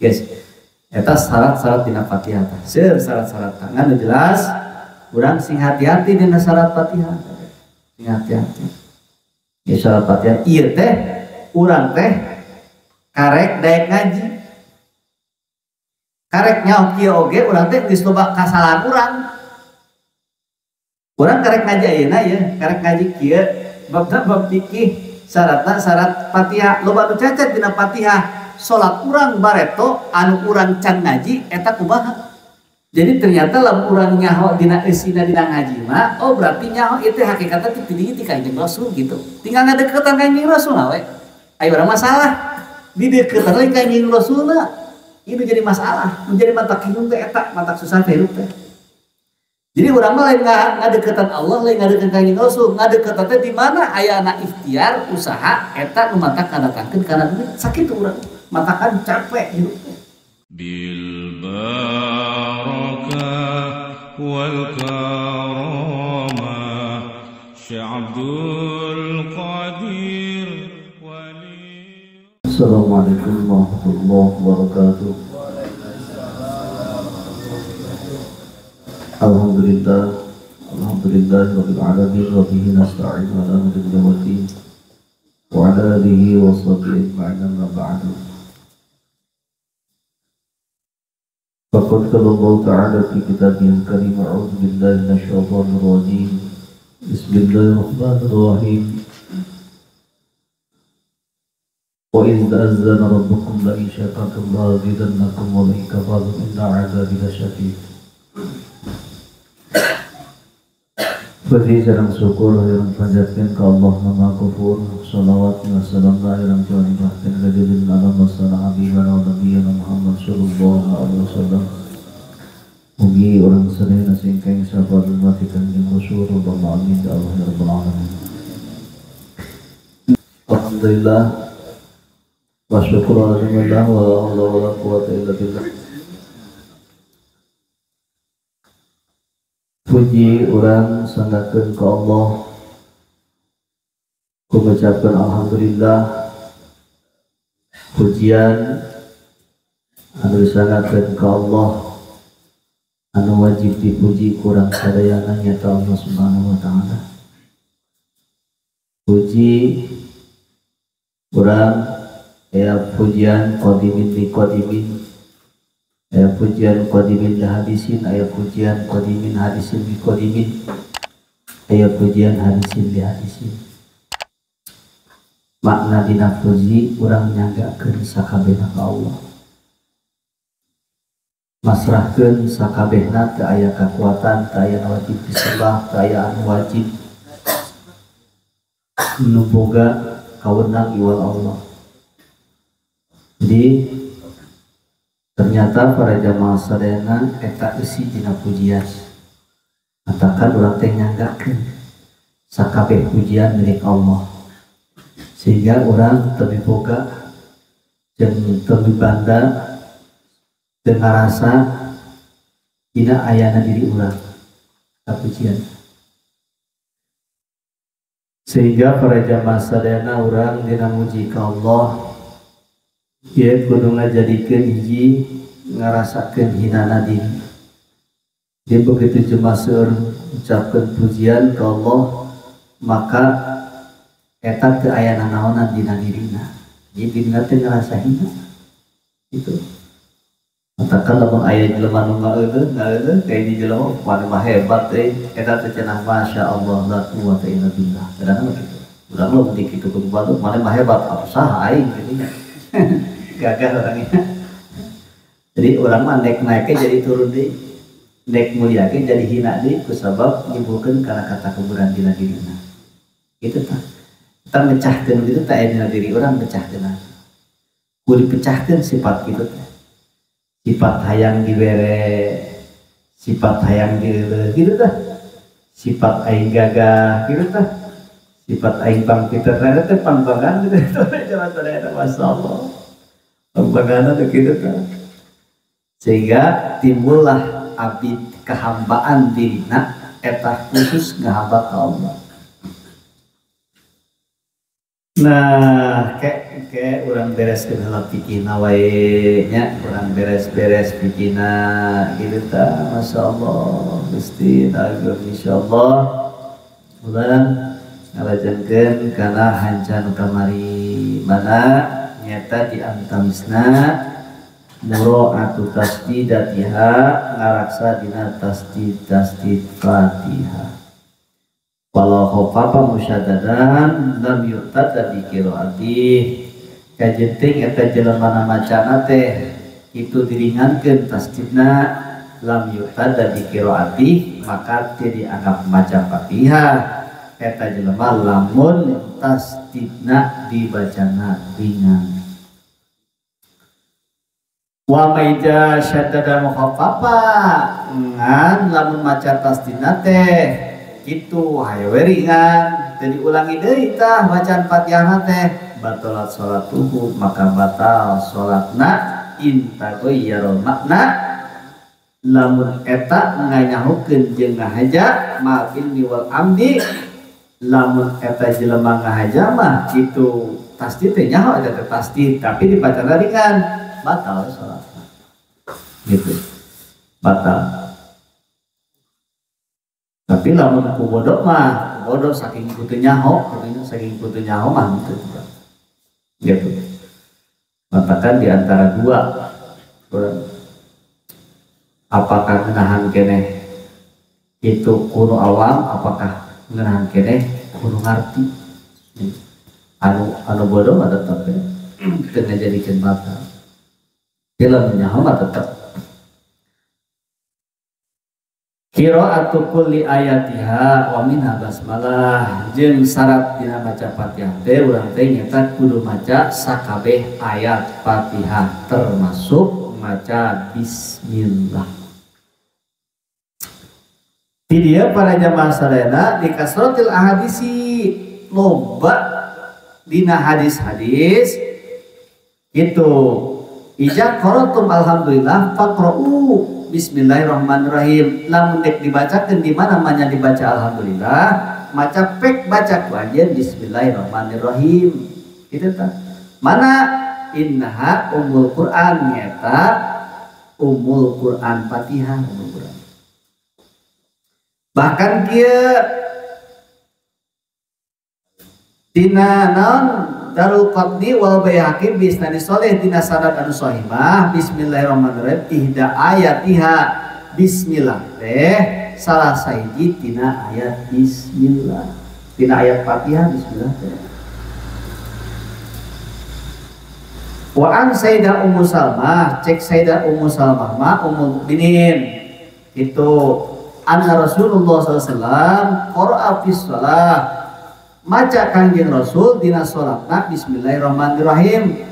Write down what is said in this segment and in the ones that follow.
Guys, eta syarat-syarat dina Fatihah tah. Seur syarat-syarat ngan jelas urang sing hati-hati dina syarat Fatihah. Sing hati-hati. Ya syarat Fatihah ieu teh urang teh karek daek ngaji. Karek nyaho kieu oge urang teh geus loba kasalahan urang. Urang karek ngaji ayeuna ya, karek ngaji kieu babna bab fikih, syaratna syarat Fatihah, loba nu cacat dina Fatihah. Salat urang bareto anu urang can ngaji eta kumaha. Jadi ternyata lamun urang nyaho dina eusina dina ngaji mah, oh berarti nyaho itu hakikatna ti ti Kanjeng Rasul gitu. Tinggal ngadeukeutan Kanjeng Rasul we. Ayo urang masalah dideukeutan we Kanjeng Rasulna. Ini jadi masalah, menjadi matak hidup teh eta, matak susah teh hidup teh. Jadi urang mah lain ngadeukeutan Allah, lain ngadeukeutan Kanjeng Rasul, ngadeukeutan teh di mana ayana ikhtiar, usaha eta nu matak ngadatangkeun kana duit, sakitu urang. Matakan capek hidup teh. Bil barakah wal karamah Syekh Abdul Qadir Wali. Assalamualaikum warahmatullahi wabarakatuh. Alhamdulillah, alhamdulillah rabbil alamin wa bihi nasta'in ala umuri dunya wa ala alihi wa sahbihi ajma'in amma ba'du. Faqad qala Allah ta'ala fi kitabihil karim, a'udzu billahi minasy syaithanir rajim. Bismillahirrahmanirrahim. Wa iz ta'azzana rabbukum la in syakartum la azidannakum wa la in kafartum inna 'adzabi lasyadid. Puji sareng syukur yang panjatkeun ka Allah Maha Ghafur, shalawat wa salam yang dilimpahkeun ka junjungan alam wassalam habibana wa nabiyana Muhammad sallallahu alaihi wasallam. Mugi urang sadaya singkeng sabar mati Kanjeng Rasul sallallahu amin ya Allah ya rabbal alamin. Alhamdulillah wa syukur alhamdulillah wa la haula wa la quwata illa billah. Puji orang sanggakeun ka Allah, ku ngucapkeun alhamdulillah, pujian anu disanggakeun ka Allah anu wajib dipuji kurang sadayana nyata Allah Subhanahu wa taala. Puji urang aya pujian qadimin li qadimin, aya pujian qadimin li hadisin, aya pujian qadimin hadisin li qadimin, aya pujian hadisin li hadisin. Makna dina puji urang nyanggakeun sakabehna ka Allah, masrahkeun sakabehna teu aya kakuatan, teu aya anu wajib disembah, teu aya anu wajib nu boga kawenang iwal Allah. Jadi ternyata para jamaah sadayana eta eusi dina pujian. Katakan urang teh nyanggakeun sakabeh pujian milik Allah. Sehingga urang teu miboga jeung teu mibanda teu ngarasa dina ayana diri urang ka pujian. Sehingga para jamaah sadayana urang dina muji ka Allah ieu kudu ngajadikeun hiji ngarasakeun hinana diri. Dia begitu jemaah seueur ucapkeun pujian ka Allah, maka eta teu aya nanaonan dina dirina. Jadi dirina teh ngarasa hina. Gitu. Katakan lamun aya jelema nu ngaeuleuh, ngaeuleuh kayak di jelema maneh mah hebat euy, eta teh cenah masyaallah la quwata illa billah. Kadang kitu. Urang lamun dikitu ku batur maneh mah hebat, apa saha aing kitu nya. Gagah orangnya. Jadi orang mah naik naiknya jadi turun di, naik mulia ke jadi hina di, kusabab nyimpulkan karena kata kuburan dina dirina. Gitu tak. Kita mecahkan gitu tak dina diri orang mecahkan. Ku dipecahkan sifat gitu teh. Sifat hayang dibere, sifat hayang dieuleun gitu tah. Sifat aing gagah gitu tah. Sifat aing bangkit ternyata teh pangbangan gitu. Jalan sadayana masyaallah. Pangbangan teh kitu tah. Sehingga timbullah abid kehambaan dirina eta khusus ngahamba ka Allah. Nah, kayak orang bereskeun heula pikirna wae nya, urang beres-beres bikinna gitu tah masyaallah Gusti agung insyaallah urang ngalajengkeun kana hanca nu kamari mana nyata di antamisna muro'atu tasdidatiha ngaraksa dina tasdid tasdid Fatihah. Walau khofafa musyaddadan lam yu'tada bi qiraatih kajenting eta jelema macana teh itu diringankeun tasdidna lam yu'tada bi qiraatih maka teu dianggap maca Fatihah eta jelema lamun tasdidna dibacana ringan. Wa maida syaddada mukhaffafa ngan lamun maca tasdidna teh kitu hayo we ringan teu diulangi deui tah bacaan Fatihahna teh batalat salatuhu maka batal salatna intaghayyara makna lamun eta nganyahukeun jeung ngahaja mal ilmi wal amdi lamun eta jelema ngahaja mah kitu tasdid teh nyaho eta teh tasdid tapi dibacana ringan batal sholat gitu batal. Tapi lamun ku bodoh mah bodoh saking kutu nyaho saking kutu nyaho mah gitu gitu. Matakan di antara dua apakah ngenahan keneh itu kuno awam apakah ngenahan keneh kuno ngarti anu anu bodoh mah tetep ya teu ngajadikeun batal. Film nyaho mah tetep qira'atu kulli ayatiha wa minha basmalah jeung syarat dina maca Fatihah teh urang teh nyata kudu maca sakabeh ayat Fatihah termasuk maca bismillah. Di dieu para jamaah sadayana di kasratil ahadisi loba dina hadis-hadis gitu. Ija qaratum alhamdulillah faqra'u bismillahirrahmanirrahim. Lamun dek dibacakeun di mana mana dibaca alhamdulillah, maca pek baca ku anjeun bismillahirrahmanirrahim. Kitu tah. Mana innaha ummul Qur'an nyata ummul Qur'an Fatihah ummul Qur'an. Bahkan kieu dina naon Darul Qatni wal Baihaqi bi isnadi sholih dina sanad anu sahihah bismillahirrahmanirrahim ihda ayatiha bismillah teh salah sahiji tina ayat bismillah tina ayat Fatihah bismillah teh. Wa an Sayyidah Ummu Salmah cek Sayyidah Ummu Salmah ma ummul mukminin itu anna Rasulullah sallallahu alaihi wasallam qara'a fi shalah maca Kangjeng Rasul dina salatna bismillahirrahmanirrahim.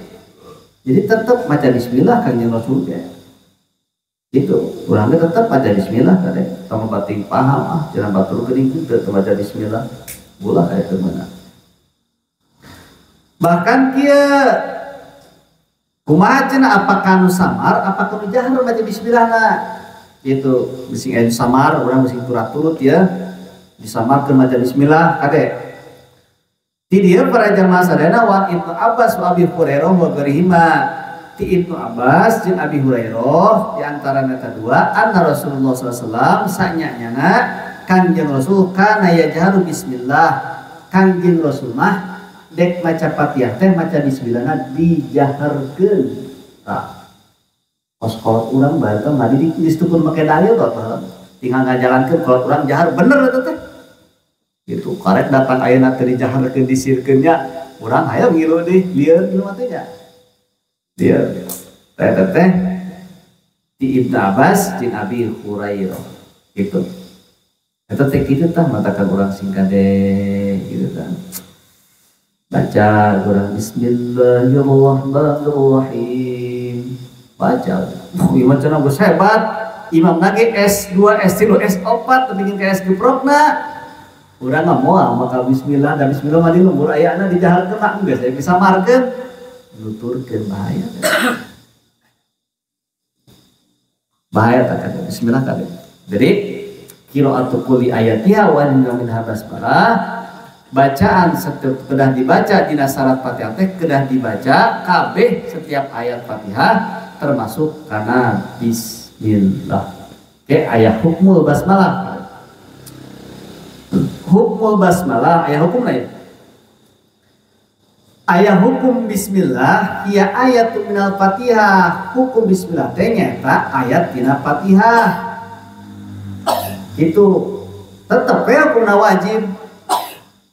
Jadi tetap maca bismillah Kangjeng Rasul ge. Gitu. Urang ge tetep maca bismillah kade. Tong bating paham ah jangan batur geuning teu maca bismillah. Ulah aya teu meunang. Bahkan kieu kumaha cenah apakah nu samar apakah nu jahar maca bismillahna. Gitu. Bisi aya samar urang bisi turut-turut ya. Disamarkeun maca bismillah kade. Di dia para jamaah sadayana wan Ibnu Abbas wa Abi Hurairah wa ghairihima. Ti Ibnu Abbas jeung Abi Hurairah di antara neta dua anna Rasulullah sallallahu alaihi wasallam sanyanyana Kangjeng Rasul kana yajharu bismillah. Kangjeng Rasul mah dek maca Fatihah teh maca bismillahna dijaharkeun. Tah. Kos kolot urang bae teh mah di geus tukun make dalil tah. Tinggal ngajalankeun kolot urang jahar bener eta teh. Gitu karek datang ayeuna teu dijaharkeun disirkeun nya urang hayang ngilu deui lieur jelema teh nya lieur teh teh di Ibnu Abbas jeung Abi Hurairah gitu eta teh kitu tah matakan urang sing kade gitu tah baca urang bismillahirrahmanirrahim baca imam cenah geus hebat imam nage S2 S3 S4 teu bikin ka S geprokna urang mah moal maka bismillah da bismillah mah di lembur ayana dijaharkeun mah geus aya disamarkeun nuturkeun bahaya bahaya tak kata bismillah kade. Jadi qira'atu kulli ayatiha wa minha basmalah bacaan setiap kedah dibaca dina syarat Fatihah teh kedah dibaca kabeh setiap ayat Fatihah termasuk karena bismillah. Oke, aya hukmul basmalah. Hukmul basmalah aya hukumna ya. Aya hukum bismillah hiya ayatun minal Fatihah. Hukum bismillah teh nyaeta ayat tina Fatihah. Itu tetep we hukumna wajib.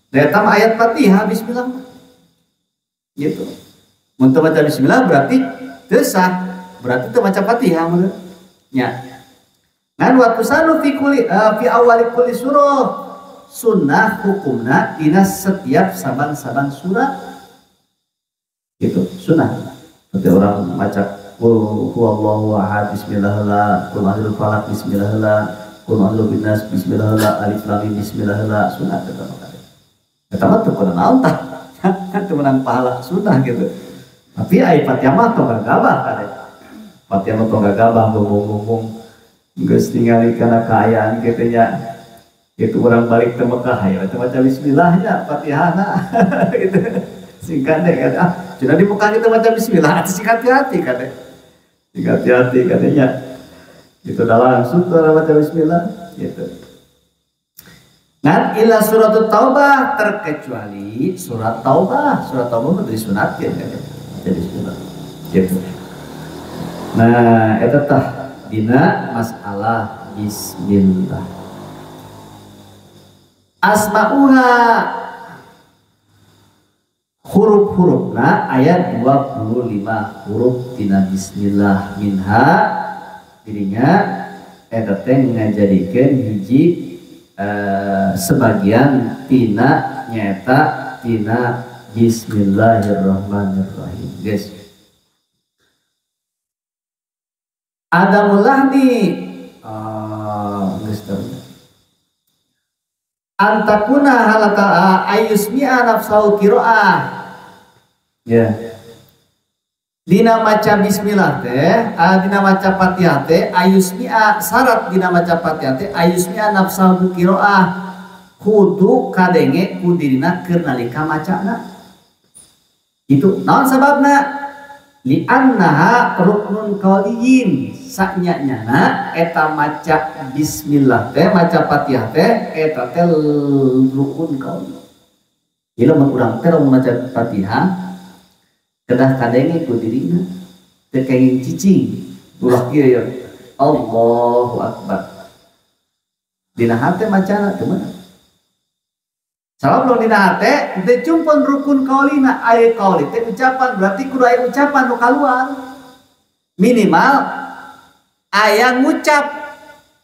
Da eta mah ayat Fatihah bismillah. Gitu. Mun teu maca bismillah berarti teu sah, berarti teu maca Fatihah meureun. Nya. Ngan wa tusanu fi kulli fi awali kulli surah. Sunnah hukumna dina setiap saban-saban surat. Gitu, sunnah. Seperti orang maca qul huwallahu ahad bismillah, qul a'udzu falaq bismillah, qul a'udzu binnas bismillah, alif lam mim bismillah, sunnah eta mah. Eta mah teu kudu naon tah. Kan teu meunang pahala sunnah gitu. Tapi ai Fatihah mah tong gagabah kade. Fatihah mah tong gagabah ngomong-ngomong geus ningali kana kaayaan kitu nya. Itu orang balik ke Mekah ya, teu maca bismillah nya Fatihahna gitu. Singkat deh kan, ah, sudah di Mekah kita baca bismillah, sing hati-hati kan deh, sing hati-hati katanya, itu dah langsung tuh baca bismillah, gitu. Nah, ila surat Taubah terkecuali surat Taubah mah disunatkeun kan, baca bismillah, gitu. Nah, eta tah dina masalah bismillah. Asma'uha huruf-hurufna ayat 25 huruf tina bismillah minha dirinya eta teh ngajadikeun hiji sebagian tina nyaeta tina bismillahirrahmanirrahim guys. Adamul lahni geus tahu antakuna halata ayusmi'a nafsahu qiraah. Ya. Dina maca bismillah teh, dina maca Fatihah teh ayusmi'a syarat dina maca Fatihah teh ayusmi'a nafsahu qiraah. Kudu kadenge ku dirina keur nalika macana. Itu naon sababna? Li'annaha ruknun qauliyin. Sanya-nyana eta maca bismillah teh maca Fatihah teh eta teh rukun qauli. Ieu lamun urang teh lamun maca Fatihah kedah kadenge ku dirina teu kenging cicing ulah kieu ya Allahu akbar. Dina hate macana teu meunang. Sabab lamun dina hate teu cumpon rukun qaulina, aya qauli teh ucapan berarti kudu aya ucapan nu kaluar. Minimal aya ngucap,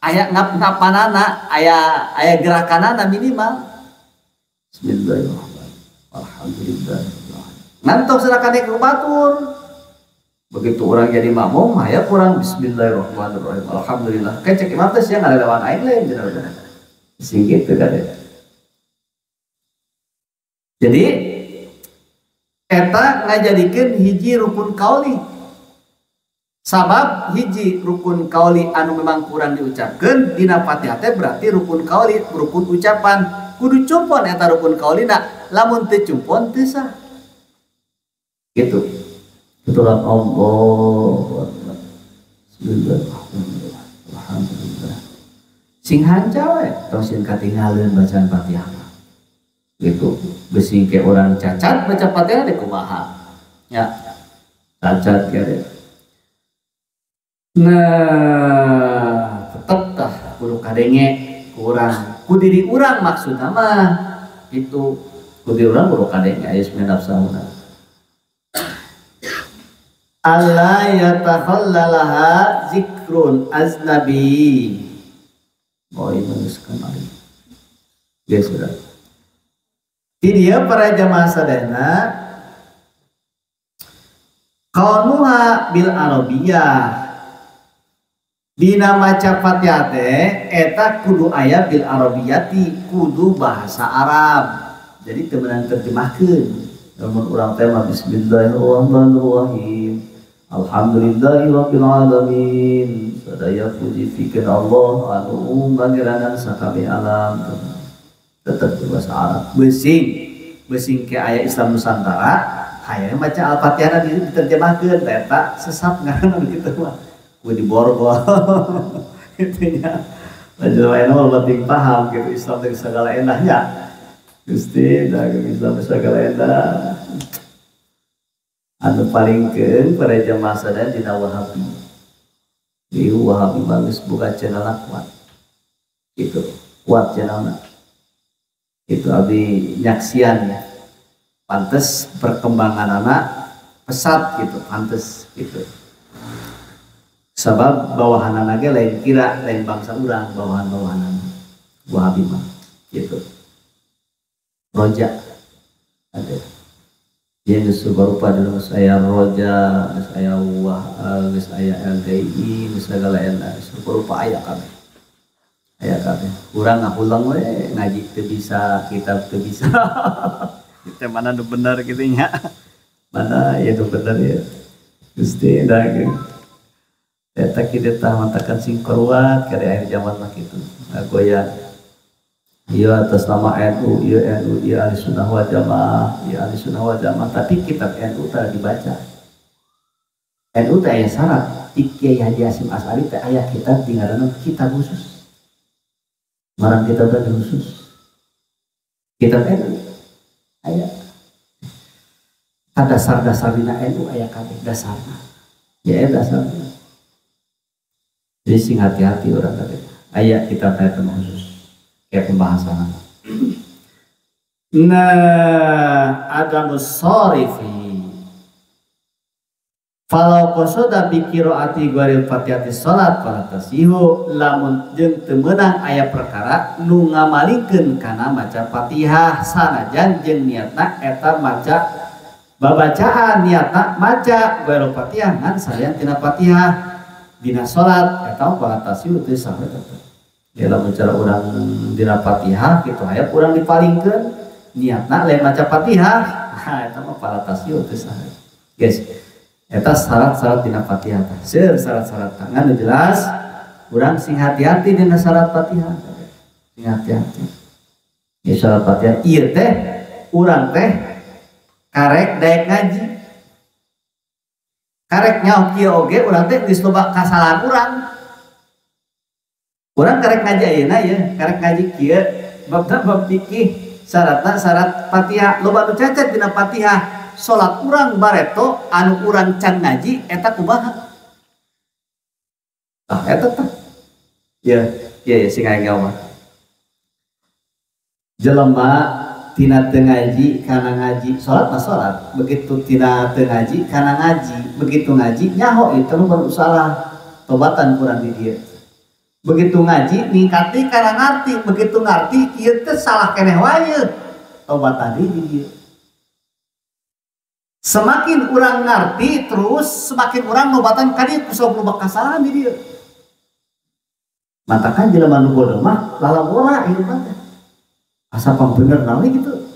aya ngap-ngapanana, aya gerakanana minimal. Bismillahirrahmanirrahim. Alhamdulillah. Ngantos silakan ke batur. Begitu orang jadi makmum, aya kurang bismillahirrahmanirrahim. Alhamdulillah. Kayak cek imam teh sia ngalelewan aing lain cenah. Sing kitu kade. Jadi eta ngajadikeun hiji rukun kauli. Sabab hiji rukun kauli anu memang kurang diucapkeun dina Fatihah teh berarti rukun kauli, rukun ucapan. Kudu cumpon eta rukun kaulina, lamun teu cumpon teu sah. Gitu. Itulah Allahu Akbar. Bismillahirrahmanirrahim. Alhamdulillah. Sing hanca we tong sieun katinggaleun bacaan Fatihah. Gitu. Beusi ke orang cacat baca Fatihah teh kumaha. Ya. Cacat kieu. Nah, tetep tah kudu kadenge kurang. Ku diri urang maksudna mah itu ku diri urang kudu kadenge aya nafsahuna. Allah yatakhallalaha zikrun aznabi. Oh, ini geus kamari. Geus sudah. Di dia para jamaah sadayana kaunuha bil arabiyah. Dina maca Fatihah teh eta kudu aya bil arabiyati, kudu bahasa Arab. Jadi teu meunang terjemahkeun. Lamun urang teh mah bismillahirrahmanirrahim. Alhamdulillahirabbil alamin. Sadaya puji pikeun Allah anu ngageranan sakabeh alam. Tetep bahasa Arab. Besing ke aya Islam Nusantara hayang maca Al-Fatihah diterjemahkeun eta sesat ngaranna kitu mah. Kudu diborgol. Kitu nya. Jelema mah penting paham gitu Islam teh segala endahnya. Gusti dagang Islam segala endah. Anu paling keun para jamaah sadaya dina Wahabi. Ieu Wahabi mah geus buka channel kuat. Gitu, kuat channelna. Itu abdi nyaksian ya. Pantes perkembangan anak pesat gitu, pantes gitu. Sabab bawahanana ge lain kira lain bangsa urang bawahan-bawahanana Wahabi mah gitu. Roja ada. Dia geus rupa dulu geus aya roja, geus aya wah, geus aya LDI, geus sagala eta, geus rupa aya kabeh. Aya kabeh. Urang ngahulang we ngaji teu bisa, kitab teu bisa. Kita mana nu bener kitu nya. Mana ya nu bener ya. Gusti daging. Eta kieu tah mantakan sing kuat ka akhir zaman mah kitu. Ngagoyang. Ieu atas nama NU, ieu NU, ieu Ahli Sunnah wal Jamaah, ieu Ahli Sunnah wal Jamaah, tapi kitab NU tara dibaca. NU teh aya syarat, ti Kiai Haji Hasyim Asy'ari teh aya kitab dingaranna kitab khusus. Marang kitab teh khusus. Kitab NU aya. Dasar-dasar dina NU aya kabeh dasarna. Ya dasarna. Jadi sing hati-hati urang teh. Aya kitab teh khusus. Kayak pembahasan. Nah, adamus sorifi. Falau qasoda bi qiraati ghairil fatihati salat fala tasihu lamun jeung teu meunang aya perkara nu ngamalikeun kana maca Fatihah sanajan jeung niatna eta maca babacaan niatna maca ghairil Fatihah ngan salian tina Fatihah dina salat eta fala tasihu teu sah eta. Ya lamun cara urang dina Fatihah kitu aya urang dipalingkeun niatna lain maca Fatihah, ha eta mah fala tasihu teu sah. Guys, eta syarat-syarat dina Fatihah tah. Seur syarat-syarat ngan jelas urang sing hati-hati dina syarat Fatihah. Sing hati-hati. Ya syarat Fatihah ieu teh urang teh karek daek ngaji. Karek nyaho kieu oge urang teh geus loba kasalahan urang. Urang karek ngaji ayeuna ya, karek ngaji kieu babna bab fikih, syaratna syarat Fatihah, loba nu cacat dina Fatihah. Salat urang bareto anu urang can ngaji eta kumaha? Ah eta tah. Ya, ya ya sing aya mah. Jelema tina teu ngaji kana ngaji, salat mah salat, begitu tina teu ngaji kana ngaji, begitu ngaji nyaho itu nu baru salah, tobatan kurang di dieu. Begitu ngaji ningkati kana ngarti, begitu ngarti ieu teh salah keneh wae, tobatan di dieu. Semakin orang ngerti terus semakin orang nobatan kali kusok loba kasalahan di dieu. Matakan jelema nu bodoh mah lalabora hirup teh. Asa pambener naon gitu.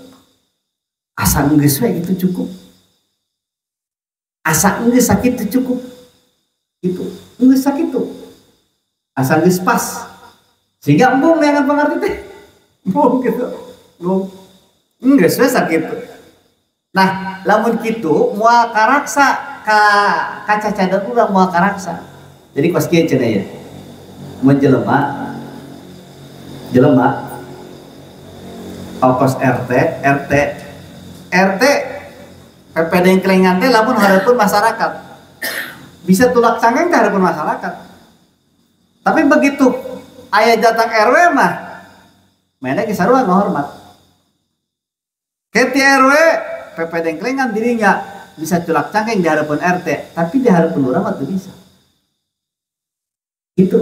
Asa geus we gitu cukup. Asa geus sakitu cukup. Gitu. Geus sakitu. Asa geus pas. Sehingga embung neangan pangarti teh. Embung gitu. Embung. Geus we sakitu. Nah, lamun kitu moal karaksa ka kacacadan urang moal karaksa. Jadi kos kieu cenah ya. Mun jelema jelema ongkos RT RT RT PPD klengan teh lamun hareupeun masyarakat. Bisa tulak cangkeng teh hareupeun masyarakat. Tapi begitu aya datang RW mah mainnya ge sarua ngahormat. Keti RW PPD klengan dirinya bisa culak cangkeng di harapan RT, tapi di harapan lurah mah teu bisa. Gitu.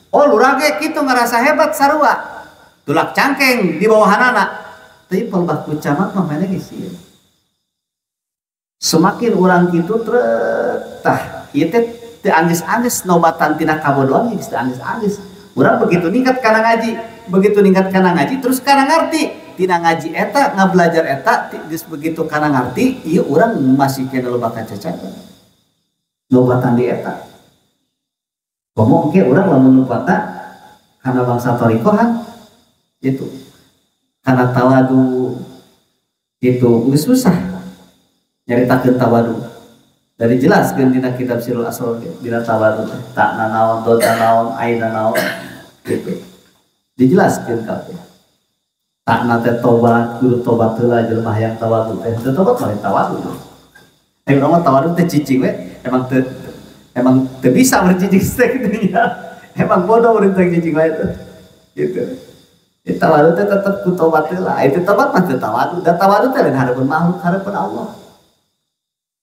Oh lurah ge kitu ngerasa hebat sarua. Tulak cangkeng di bawahanana. Tapi palebah ku camat mah mainnya ge sieun. Semakin urang kitu tah ieu teh teu anggeus-anggeus nobatan tina kabodohan geus teu anggeus-anggeus. Urang begitu ningkat kana ngaji, begitu ningkat kana ngaji terus kana ngarti. Tina ngaji eta ngabelajar eta geus begitu kana ngarti ieu urang masih kena loba kacacadan. Nobatan di eta. Komo engke urang lamun nupata kana bangsa thariqohan gitu. Kana tawadu gitu geus susah. Nyaritakeun tawadu. Dari jelaskeun dina kitab Sirrul Asrar dina tawadu teh takna naon, dota naon, aina naon gitu. Dijelaskeun kabeh. Takna teh tobat, kudu tobat heula jelema hayang tawadu teh. Teu tobat mah tawadu. Urang mah tawadu teh cicing we, emang teu bisa mun cicing teh kitu nya. Emang bodoh mun teh cicing wae teh. Gitu. Di tawadu teh tetep ku tobat heula. Itu tobat mah teu tawadu, da tawadu teh lain hareupeun makhluk, hareupeun Allah.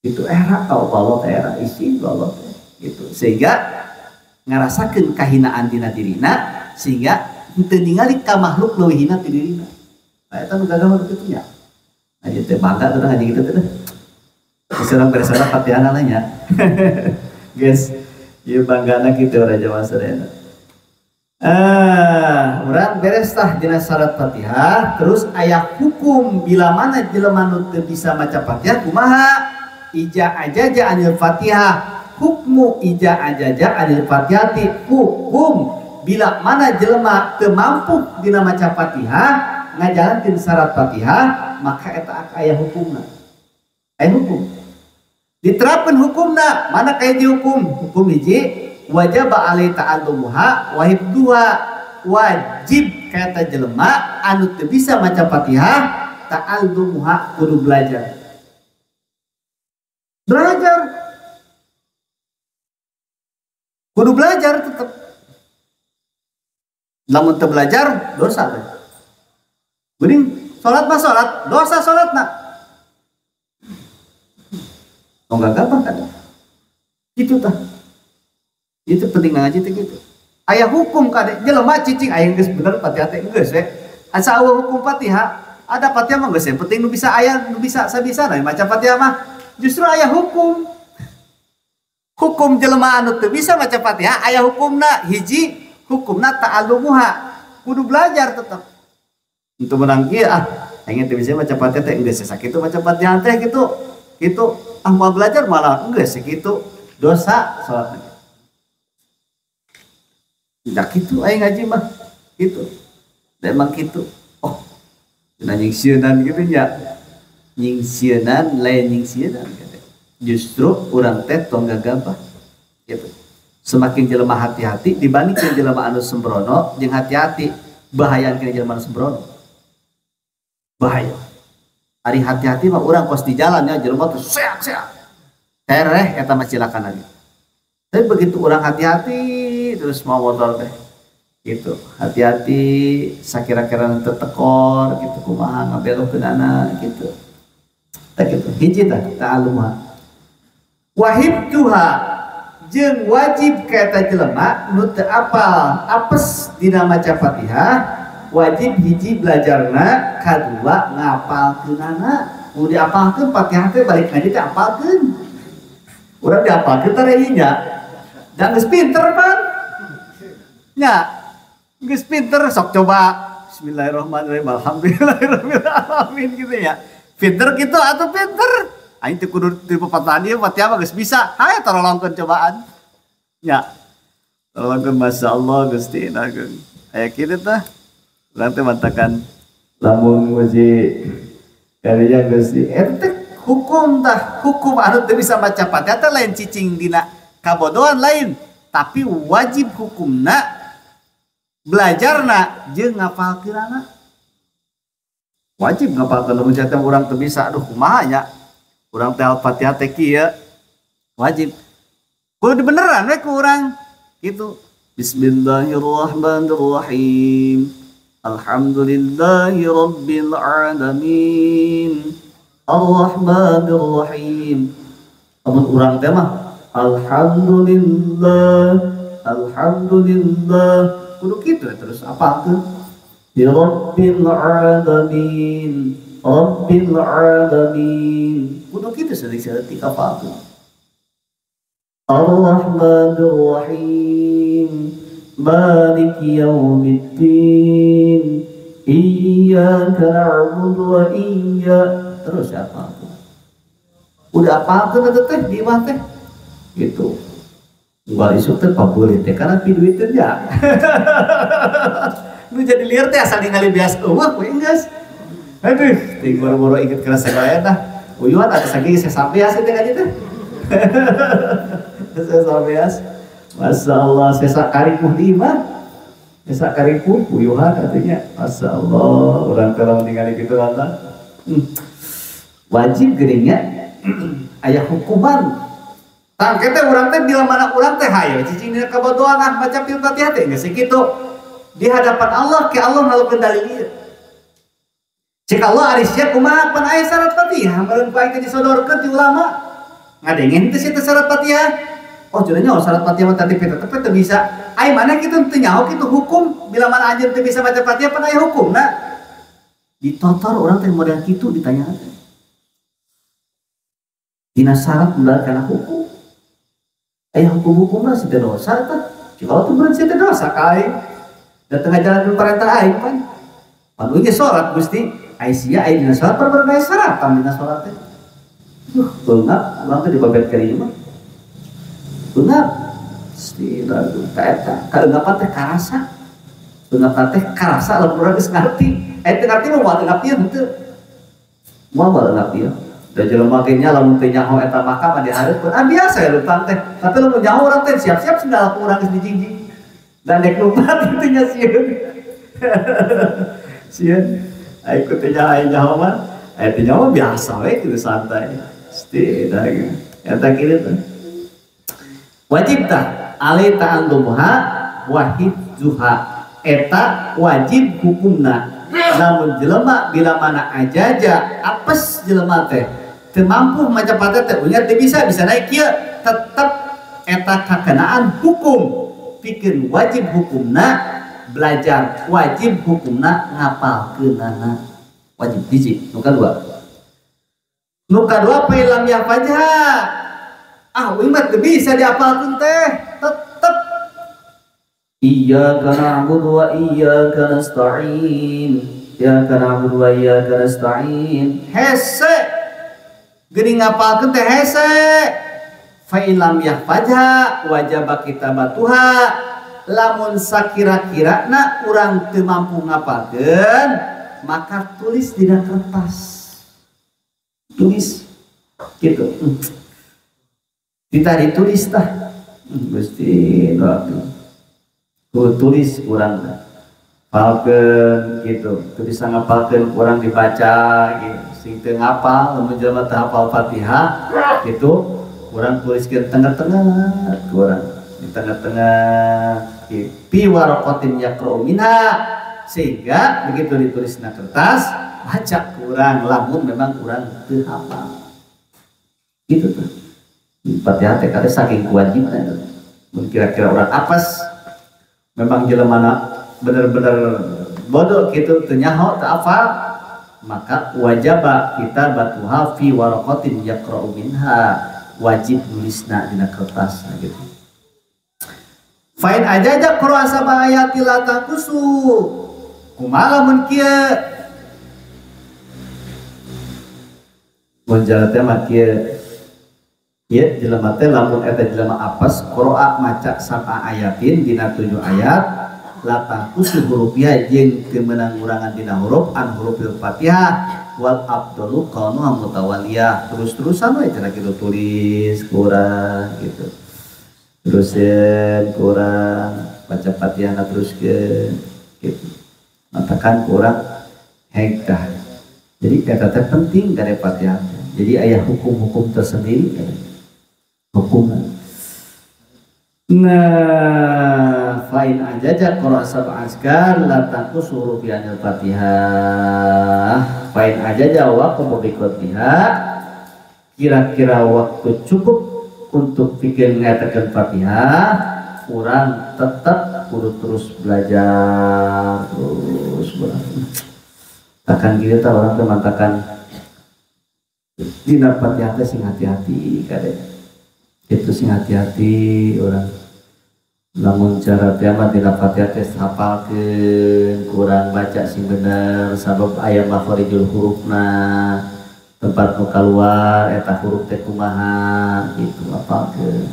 Itu era tau Allah teh era isi Allah teh gitu. Sehingga ngarasakeun kahinaan dina dirina sehingga teu ningali ka makhluk leuwih hina ti dirina. Nah, eta nu gagah mah kitu nya. Nah, ieu teh bangga teh ngaji kitu teh. Urang beresana Fatihah nya. Guys, ieu banggana kitu raja masadayana. Urang beres tah dina syarat Fatihah, terus aya hukum bila mana jelema nu teu bisa maca Fatihah kumaha? Ija ajaja anil Fatihah. Hukmu ija ajaja anil Fatihati, hukum bila mana jelema teu mampu dina maca Fatihah, ngajalankeun syarat Fatihah, maka eta aya hukumna. Aya hukum. Diterapkan hukumna, mana kaya dihukum? Hukum hiji wajib alai ta'allumuha wa hifdzuha, wajib kata jelema anu teu bisa maca Fatihah ta'allumuha kudu belajar. Belajar. Kudu belajar tetep. Lamun teu belajar dosa teh. Geuning salat mah salat, dosa salatna. Tong gagabah kan. Kitu tah. Itu penting ngaji teh gitu. Aya hukum kade jelema cicing aya geus bener Fatihah teh geus we. Asa eueuh hukum Fatihah, ada Fatihah mah geus yang penting nu bisa aya nu bisa sabisana maca Fatihah mah. Justru aya hukum. Hukum jelema anu teu bisa maca Fatihah aya hukumna hiji, hukumna ta'allumuha. Kudu belajar tetep. Untuk menang kieu ah, aing teu bisa maca Fatihah teh geus sakitu maca Fatihah teh gitu. Gitu ah mau belajar malah geus sakitu dosa salatna. Tidak gitu aing ngaji mah gitu. Dan emang gitu. Oh, nah nyingsieunan gitu nya. Nyingsieunan lain nyingsieunan gitu. Justru urang teh tong gagabah gitu. Semakin jelema hati-hati dibanding jeung jelema anu sembrono jeung hati-hati, bahayaan kana jelema anu sembrono. Bahaya. Ari hati-hati mah urang kos di jalan ya jelema tuh seak-seak. Tereh eta mah cilaka lagi. Tapi begitu orang hati-hati terus mau motor teh gitu, hati-hati sakira-kira tetekor gitu kumaha ngabelokeunana gitu. Tah gitu, hiji tah ta'allumuha. Wahibtuha jeung wajib ka eta jelema nu teu apal apes dina maca Fatihah, wajib hiji belajarna, kadua ngapalkeunana. Mun diapalkeun Fatihah teh balik ngaji teh apalkeun. Urang diapalkeun teh nya. Dan geus pinter pan. Nya, geus pinter sok coba bismillahirrahmanirrahim alhamdulillahirabbil alamin gitu ya. Pinter gitu atuh pinter. Aing teu kudu di pepatahan ieu Fatihah mah geus bisa. Hayo tarolongkeun cobaan. Nya. Tarolongkeun masyaallah Gusti agung. Aya kitu tah. Urang teh mantakan lamun nguji kadinya Gusti eta teh hukum tah, hukum anu teu bisa maca Fatihah teh lain cicing dina kabodohan lain, tapi wajib hukumna belajarna jeung ngapalkeunana. Wajib ngapalkeun lamun teh urang teu bisa, aduh kumaha nya. Urang teh Al-Fatihah teh kieu. Wajib. Kudu beneran we ku urang gitu. Bismillahirrahmanirrahim. Alhamdulillahi rabbil alamin. Arrahmanirrahim. Lamun urang teh mah alhamdulillah, alhamdulillah. Kudu kitu terus apalkeun. Ya rabbil alamin, rabbil alamin. Kudu kitu saeutik-saeutik apalkeun. Arrahmanirrahim, maliki yaumiddin, iyyaka na'budu wa iyyaka. Terus apalkeun. Udah apalkeun eta teh di imah teh. Gitu. Unggal isuk teh pabeuli teh karena piduiteun nya. Nu jadi lieur teh asal ningali beas eueuh we geus. Aduh, ting boro-boro inget kana sagala tah. Uyuhan atas lagi saya sampeas teh ngaji teh. Saya sampeas. Masya Allah, saya karipuh di imah. Saya karipuh uyuhan artinya. Masya Allah, orang kalau meninggal gitu kan. Wajib geringnya aya hukuman. Tangke teh urang teh bila mana urang teh hayo cicing dina kabodohan ah maca Fatihah teh geus kitu. Di hadapan Allah ke Allah ngalukeun dalil ieu. Cek Allah ari sia kumaha pan aya syarat Fatihah meureun ku aing teh disodorkeun ti ulama. Ngadengin teh sia teh syarat Fatihah. Oh cenah nyaho syarat Fatihah mah tadi tetep teu bisa. Ai mana kitu teu nyaho kitu hukum bila mana anjeun teu bisa maca Fatihah pan aya hukumna. Ditotor urang teh model kitu ditanya teh. Dina syarat modal kana hukum. Aya hukum-hukumna si teh dosa tah. Cik Allah teh meureun si teh dosa ka aing. Da tengah jalan perintah aing pan. Pan uing ge salat Gusti. Ai sia ai dina salat perbeuna syaratan dina salat teh. Duh, beungap urang teh dibabet ka ieu mah. Beungap. Gusti lagu ka eta kaeunggapan teh karasa. Beungap teh karasa lamun urang geus ngarti. Ai teu ngarti mah moal teungap ieu henteu. Moal teungap ieu. Da jelema ge nya lamun teu nyaho eta makam di hareupeun. Ah biasa ya lupang teh. Tapi lamun nyaho urang teh siap-siap sendal ku urang geus dijingjing. Dan dek lupa kitu nya sieun. Sieun. Ai ku teh nyaho mah, ai teh nyaho biasa we kitu santai. Gusti da eta kitu teh. Wajib tah alai ta'allumuha wa hifzuha. Eta wajib hukumna. Namun jelema bila mana ajaja apes jelema teh teu mampu maca Fatihah teh unya teu bisa bisa naik kieu tetep eta kakenaan hukum pikeun wajib hukumna belajar wajib hukumna ngapalkeunana wajib hiji nu kadua nu kadua fa lam yahfazha ah uing mah teu bisa diapalkeun teh tetep iyyaka na'budu wa iyyaka nasta'in iyyaka na'budu wa iyyaka nasta'in hese geuning ngapalkeun teh hese fa lam yahfazha wajaba kitabatuha lamun sakira-kirana urang teu mampu ngapalkeun maka tulis dina kertas tulis gitu ditadi tulis tah Gusti nu tulis urang hafalkeun gitu teu bisa ngapalkeun urang dibaca gitu sing teu ngapal lamun jelema teu hafal Fatihah gitu urang tuliskeun tengah-tengah urang di tengah-tengah fi waraqatin yaqra'u minha sehingga begitu ditulis na kertas baca kurang lamun memang kurang teu hafal gitu tuh Fatihah teh kade saking kewajibna mun kira-kira urang apes memang jelemana bener-bener bodoh gitu teu nyaho teu hafal maka wajaba kitabatuha fi waraqatin yaqra'u minha wajib nulisna dina kertas gitu. Fain ajaja qira'a sab'a ayati la taqsu kumaha lamun kieu mun jalan teh mah kieu ieu jelema teh lamun eta jelema apes qira'a maca sab'a ayatin dina 7 ayat la taqsu hurufia jeung teu meunang ngurangan dina huruf an hurufil Fatihah wal afdalu kaunuha mutawaliyah terus-terusan we cenah kitu tulis kurang gitu terusin kurang baca Fatihah teruskeun gitu matakan kurang hekah jadi eta teh penting kana Fatihah jadi aya hukum-hukum tersendiri hukum. Nah, fa'in ajaja qira'a sab'a azkar la tanqusu hurufianil Fatihah. Fa'in ajaja waqafa bi qadriha kira-kira waktu cukup untuk pikir ngatakan Fatihah, kurang tetap kudu terus belajar terus takkan kieu tah urang teh mantakan dina Fatihah teh sing hati-hati kade. Itu sing hati-hati orang lamun cara teh mah dina Fatihah teh hafalkeun kurang baca sing bener sabab aya makharijul hurufna tempat nu kaluar eta huruf teh kumaha gitu hafalkeun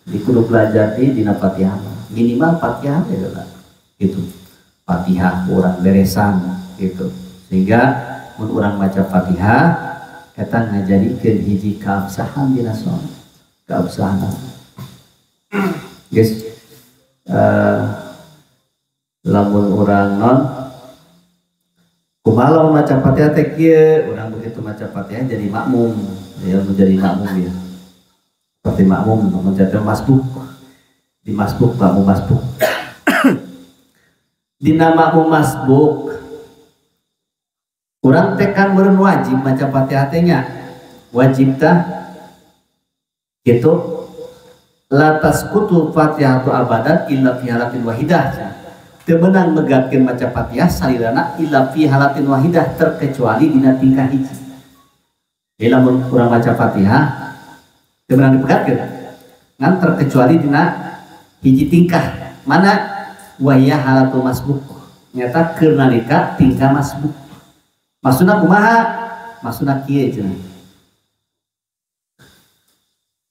di kudu belajar di dina Fatihah minimal Fatihah teh lah gitu Fatihah urang beresan gitu sehingga mun urang maca Fatihah Eta ngajadikeun hiji kaabsahan dina salat. Kaabsahan. Geus lamun urang non kumaha lamun maca Fatihah teh kieu, urang begitu maca Fatihah jadi makmum, ya menjadi makmum ya. Seperti makmum menjadi masbuk. Di masbuk makmum masbuk. Dina makmum masbuk urang teh kan meureun wajib maca Fatihah teh nya. Wajib tah kitu la tasqutu Fatihatu abadan illa fi halatin wahidah. Teu meunang megatkeun maca Fatihah salilana illa fi halatin wahidah terkecuali dina tingkah hiji. Jadi lamun urang maca Fatihah teu meunang dipegatkeun ngan terkecuali dina hiji tingkah. Mana waya halatul masbuk. Nyata keur nalika tingkah masbuk. Maksudna kumaha? Maksudna kieu cenah.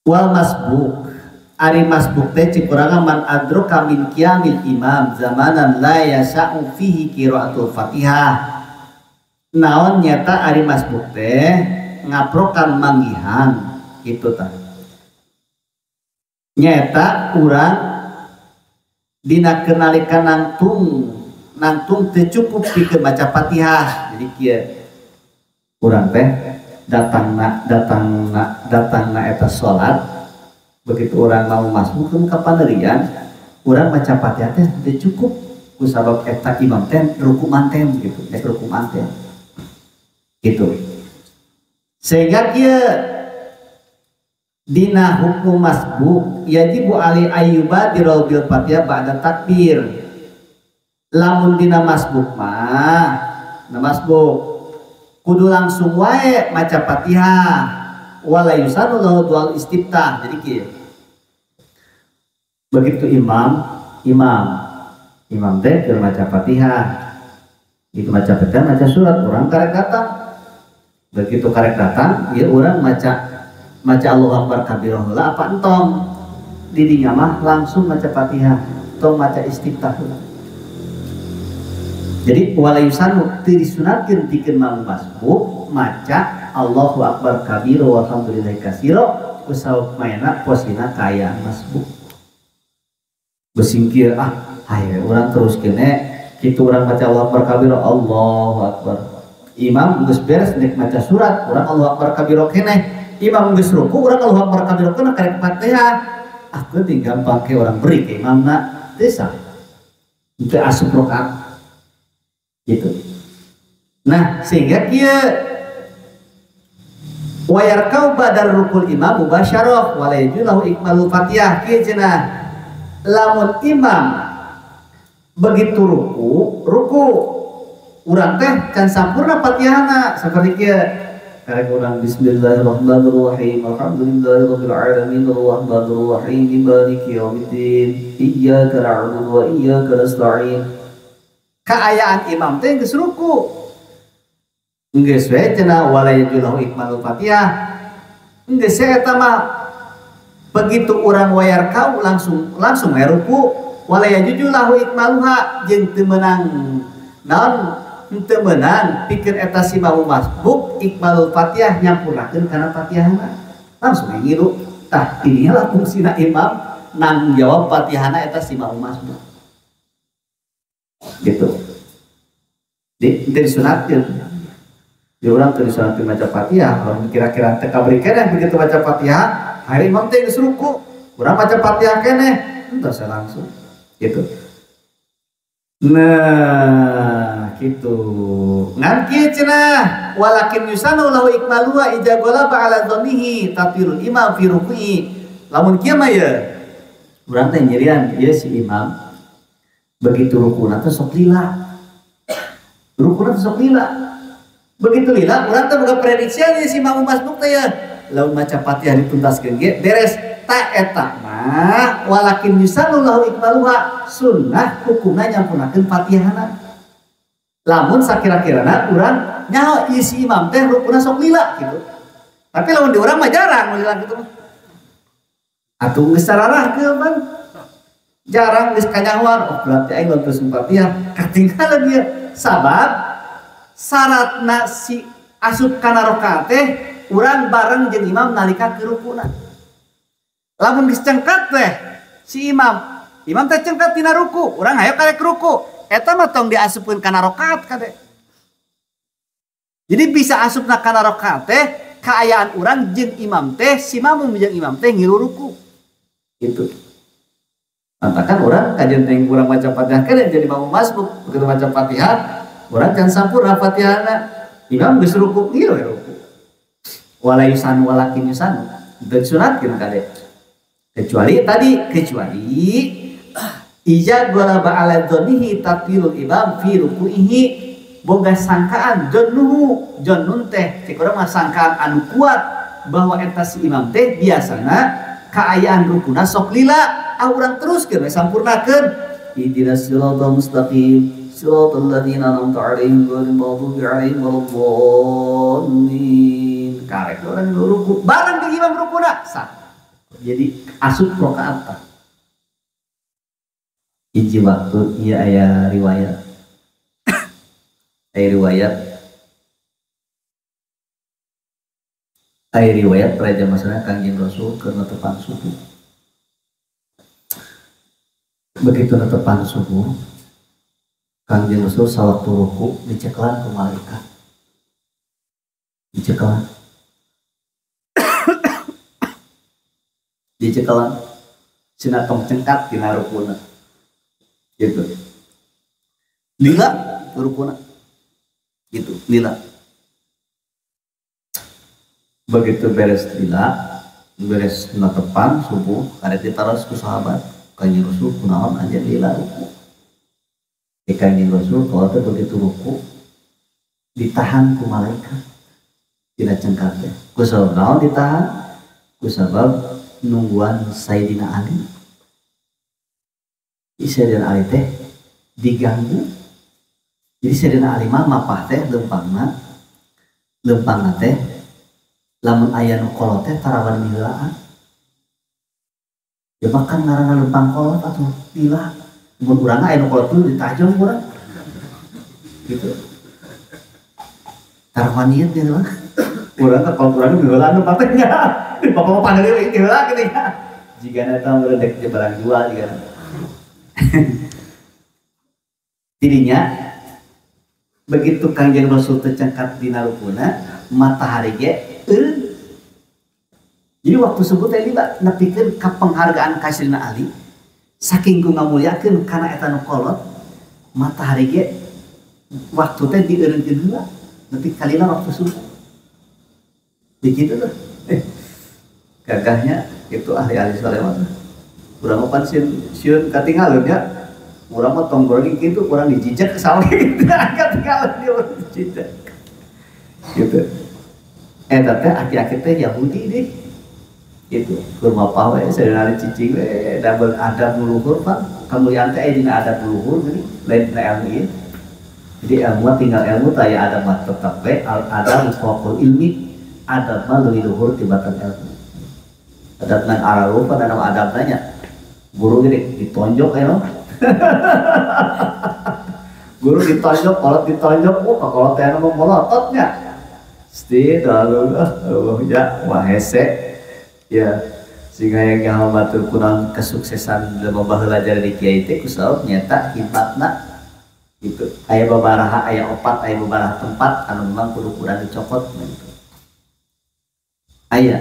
Wal masbuk ari masbuk teh cik urang man adroka min qiyamil imam zamanan la yasa'u fihi qiraatul Fatihah. Naon nyata ari masbuk teh ngaprokan manggihan kitu tah. Nyata urang dina kenalika nangtung teu cukup pikeun maca Fatihah. Jadi kieu urang teh datangna eta salat begitu orang mau masuk ke kapanerian orang maca Fatihah teh teu cukup ku sabab eta imam teh ruku manten gitu, nek ruku manten gitu. Sehingga kieu dina hukum masbuk yajibu ali ayyuba dirul bil Fatihah ba'da takbir. Lamun dina masbuk mah, na masbuk kudu langsung wae maca Fatihah wala yusanu lahu dual istiftah. Jadi kieu begitu imam teh keur maca Fatihah itu maca Fatihah maca surat urang karek datang. Begitu karek datang ieu urang maca Allahu Akbar kabirah heula apa entong didinya mah langsung maca Fatihah tong maca istiftah heula. Jadi wala yusanu teu disunatkeun pikeun makmum masbuk maca Allahu Akbar kabiro walhamdulillahi katsiro kusabab maena posina kaayaan masbuk. Besingkir ah hayo urang terus kene kitu urang maca Allahu Akbar kabiro Allahu Akbar. Imam geus beres nek maca surat urang Allahu Akbar kabiro keneh. Imam geus ruku urang Allahu Akbar kabiro keneh karek Fatihah. Ah geuting gampang ke urang beri ke imamna teu sah. Teu asup rakaat. Gitu. Nah, sehingga kieu wayar kau badar rukul imam mubasyarah wala yajulahu ikmalul Fatihah. Kieu cenah lamun imam begitu ruku urang teh can sampurna Fatihahna saperti kieu karek urang bismillahirrahmanirrahim alhamdulillahirabbil alamin arrahmanirrahim maliki yaumiddin iyyaka na'budu wa iyyaka nasta'in. Kaayaan imam teh geus ruku geus we cenah wala yajulahu ikmalul Fatihah geus eta mah begitu urang wayar kau langsung we ruku wala yajulahu ikmaluha jeung teu meunang naon teu meunang pikeun eta si makmum masbuk ikmalul Fatihah nyampurnakeun kana Fatihahna langsung we ngilu. Tah inilah fungsina imam nanggung jawab Fatihahna eta si makmum masbuk gitu. Di disunatkeun di urang teu disunatkeun maca Fatihah orang kira-kira teu kaberi keneh begitu maca Fatihah hari imam teh geus ruku urang maca Fatihah keneh henteu langsung gitu. Nah gitu ngan kieu cenah walakin yusanu lahu ikmaluha ija ghalaba ala dhannihi tatirul imam fi ruku'i. Lamun kieu mah ye urang teh nyerian ieu si imam begitu rukuna teh sok lila. Rukuna teh sok lila. Begitu lila urang teh boga prediksi si makmum masbuk teh ya. Lamun maca Fatihah dituntaskeun ge beres ta eta mah walakin yusanu lahu ikmaluha sunnah hukumna nyampurnakeun Fatihahna. Lamun sakira-kirana urang nyaho ieu si imam teh rukuna sok lila gitu. Tapi lamun di urang mah jarang lila gitu mah. Atuh geus sararahkeun pan. Jarang geus kanyahoan, oh berarti aing terus Fatihah katinggalan dia. Sabab syaratna si asup kana rakaat teh urang bareng jeung imam nalika keur rukuna. Lamun geus cengkat teh si imam, imam teh cengkat tina ruku, urang hayo karek ruku. Eta mah tong diasupkeun kana rakaat kade. Jadi bisa asupna kana rakaat teh kaayaan urang jeung imam teh si makmum jeung imam teh ngilu ruku. Gitu. Mantakan urang kajian teh urang maca Fatihah kan jadi makmum masbuk. Begitu maca Fatihah, urang can sampurna Fatihahna. Imam geus ruku ieu ruku. Wala yusanu walakin yusanu. Dan sunatkeun kade. Kecuali tadi, kecuali ija ghalaba ala dzannihi tatilul imam fi ruku'ihi boga sangkaan jonnuhu jonnun teh cek urang mah sangkaan anu kuat bahwa eta si imam teh biasana kaayaan rukuna sok lila ah urang teruskeun we sampurnakeun ihdinas siratal mustaqim siratal ladzina an'amta 'alaihim ghairil maghdubi 'alaihim waladdallin karek urang ruku bareng jeung imam rukuna sah jadi asup rakaat. Hiji waktu ieu aya riwayat. Aya riwayat praja masana Kangjeng Rasul keur netepan subuh. Begitu netepan subuh, Kangjeng Rasul sawaktu ruku dicekelan ku malaikat. Dicekelan. Dicekelan cenah tong cengkat dina rukuna. Gitu. Lila rukuna. Gitu, lila. Begitu beres lila, beres netepan subuh, karek ditaros ku sahabat, Kanjeng Rasul kunaon anjeun lila ruku. Kanjeng Rasul kalau teh begitu ruku ditahan ku malaikat dina cengkat teh. Ku sabab naon ditahan? Ku sabab nungguan Sayyidina Ali. Sayyidina Ali teh diganggu. Jadi Sayyidina Ali mah mapah teh lempangna teh lamun aya nu kolot teh tarawan miheulaan. Ya bahkan ngaranna lempang kolot atuh lila. Mun urang aya nu kolot tuh ditajong urang. Gitu. Tarawan ieu teh lah. Urang teh kolot urang miheulaan lempang teh nya. Bapak mah pandeuri heula kitu nya. Jigana eta meureun dek barang jual jigana. Tidinya begitu Kangjeng Rasul tecengkat dina rukuna matahari ge eureun. Jadi waktu subuh teh lila nepikeun ka penghargaan ka Sayyidina Ali saking ku ngamulyakeun kana eta nu kolot matahari ge waktu teh dieureunkeun heula nepi kalila waktu subuh. Begitu tuh. Gagahnya itu ahli-ahli soleh mah. Urang mah pan sieun katinggalkeun nya. Urang mah tong goreng kitu urang dijijek salah gitu. Katinggalan dia urang dijijek. Gitu. Eta teh aki-aki teh Yahudi deh. Gitu. Keur mapah we saudara cicing we da adab nu luhur pan. Kamuliaan teh aya dina adab nu luhur geuning, lain dina ilmu ieu. Jadi ilmu tinggal ilmu teh aya adab mah tetep we adab faqul ilmi, adab mah leuwih luhur tibatan ilmu. Adab nang ararupa dan adab nanya guru gede ditonjok ya guru ditonjok kolot ditonjok oh kolot teh mah molototnya sti lalu ya wah hese ya sehingga yang nyaho batur kunaon kesuksesan dalam baheula jadi kiai teh kusabab nyata hikmatna gitu aya babaraha aya opat aya babaraha tempat anu memang kudu kurang dicokot gitu aya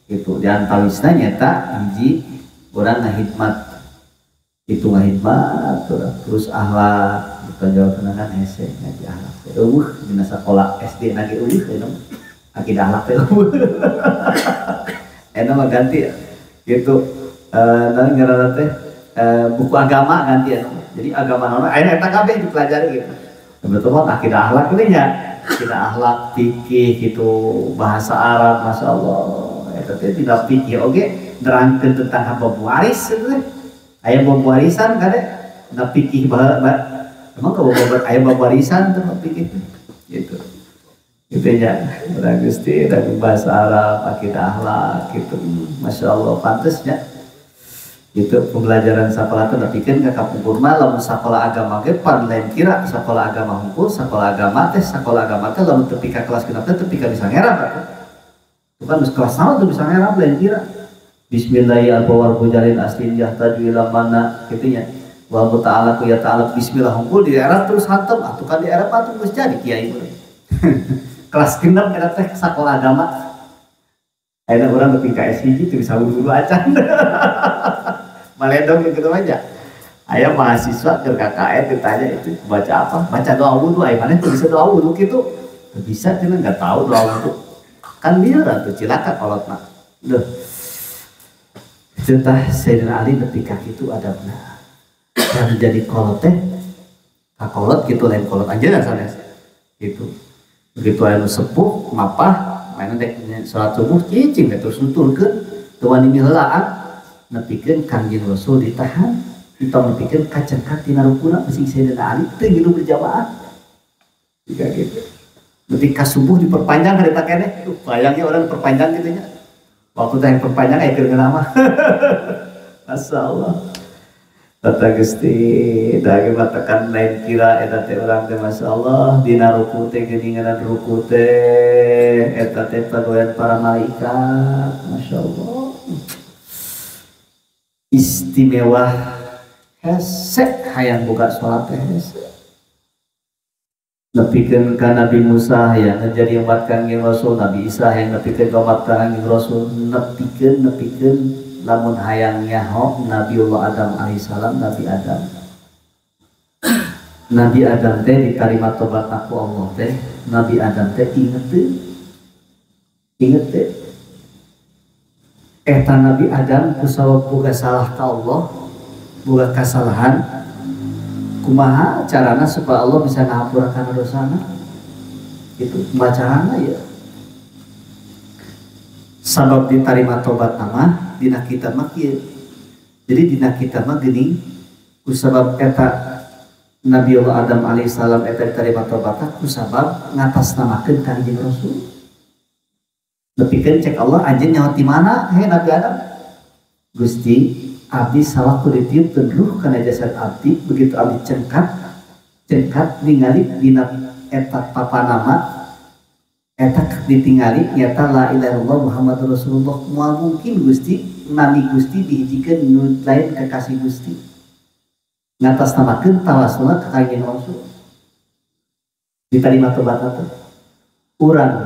itu di antawisna nyata hiji urang ngahidmat itu ngahidmat terus akhlak ditonjol kan hese ngaji akhlak teh eueuh dina sakola SD na ge eueuh eta mah akidah akhlak teh eueuh eta mah ganti gitu naon ngaranna teh buku agama ganti eta jadi agama naon aya eta kabeh dipelajari gitu betul mah akidah akhlak teh nya akidah akhlak fikih gitu bahasa Arab masyaallah eta teh tidak pikir oge nerangkeun tentang hak waris itu teh aya bab warisan kade na pikir baheula emang ka bab aya bab warisan teh pikir gitu gitu nya urang Gusti dan bahasa Arab akidah akhlak gitu masyaallah pantes nya gitu pembelajaran sakola teh nepikeun ka kapungkur mah lamun sakola agama ge pan lain kira sakola agama hungkul sakola agama teh lamun tepi ka kelas genep teh tepi ka bisa ngerap atuh. Bukan geus kelas naon tuh bisa ngerap lain kira. Bismillahirrahmanirrahim aslin yahtaju ila mana kitu nya. Wa ta'ala ku ya ta'ala bismillah hungkul di era terus hantem atuh kan di era atuh geus jadi kiai meureun. Kelas genep eta teh sakola agama. Ayeuna urang nepi ka S1 teu bisa wudu acan. Maledong gitu aja. Aya mahasiswa keur KKN ditanya itu baca apa? Baca doa wudu, aya maneh teu bisa doa wudu kitu. Teu bisa cenah enggak tahu doa wudu. Kan lieur atuh cilaka kolotna. Duh. Tentah Sayyidina Ali nepi ka kitu adabna. Dan jadi kolot teh kakolot gitu lain kolot anjeunna sanes. Gitu. Begitu aya nu sepuh mapah mainan dek salat subuh cicing teh terus nuturkeun teu wani miheulaan nepikeun Kangjeng Rasul ditahan entong nepikeun kacengkat tina rukuna bisi Sayyidina Ali teu ngilu berjamaah. Jika gitu. Nepi ka subuh diperpanjang harita keneh. Bayangnya orang diperpanjang gitu nya. Waktu teh perpanjang aya keur ngeunah mah. Masyaallah. Tata Gusti, dage matakan lain kira eta teh urang teh masyaallah dina ruku teh geuningan ruku teh eta teh pagoyan para malaikat, masyaallah. Istimewa hese hayang buka salat teh hese. Nepikeun ka Nabi Musa yang menjadi umat Kangjeng Rasul, Nabi Isa yang nepikeun ka umat Kangjeng Rasul, nepikeun lamun hayang nyaho Nabiullah Adam alaihissalam, Nabi Adam. Nabi Adam teh diterima tobat ku Allah teh, Nabi Adam teh inget teh. Inget teh. Eta Nabi Adam kusabab boga salah ka Allah, boga kasalahan. Kumaha carana supaya Allah bisa ngahapura kana dosana? Itu kumaha carana ya? Sabab diterima tobat nama dina kita mah kieu. Jadi dina kita mah geuning kusabab eta Nabi Allah Adam alaihissalam eta diterima tobatna kusabab ngatasnamakeun Kangjeng Rasul. Nepikeun cek Allah anjeun nyaho ti mana he Nabi Adam? Gusti, abdi sawaktu ditiupkeun ruh kana jasad abdi, begitu abdi cengkat ningali dina eta papanama eta ditingali nyata la ilaha illallah Muhammadur Rasulullah. Moal mungkin Gusti nami Gusti dihijikeun nu lain kekasih Gusti. Ngatasnamakeun tawasulna ka Kangjeng Rasul. Diterima tobatna teh. Urang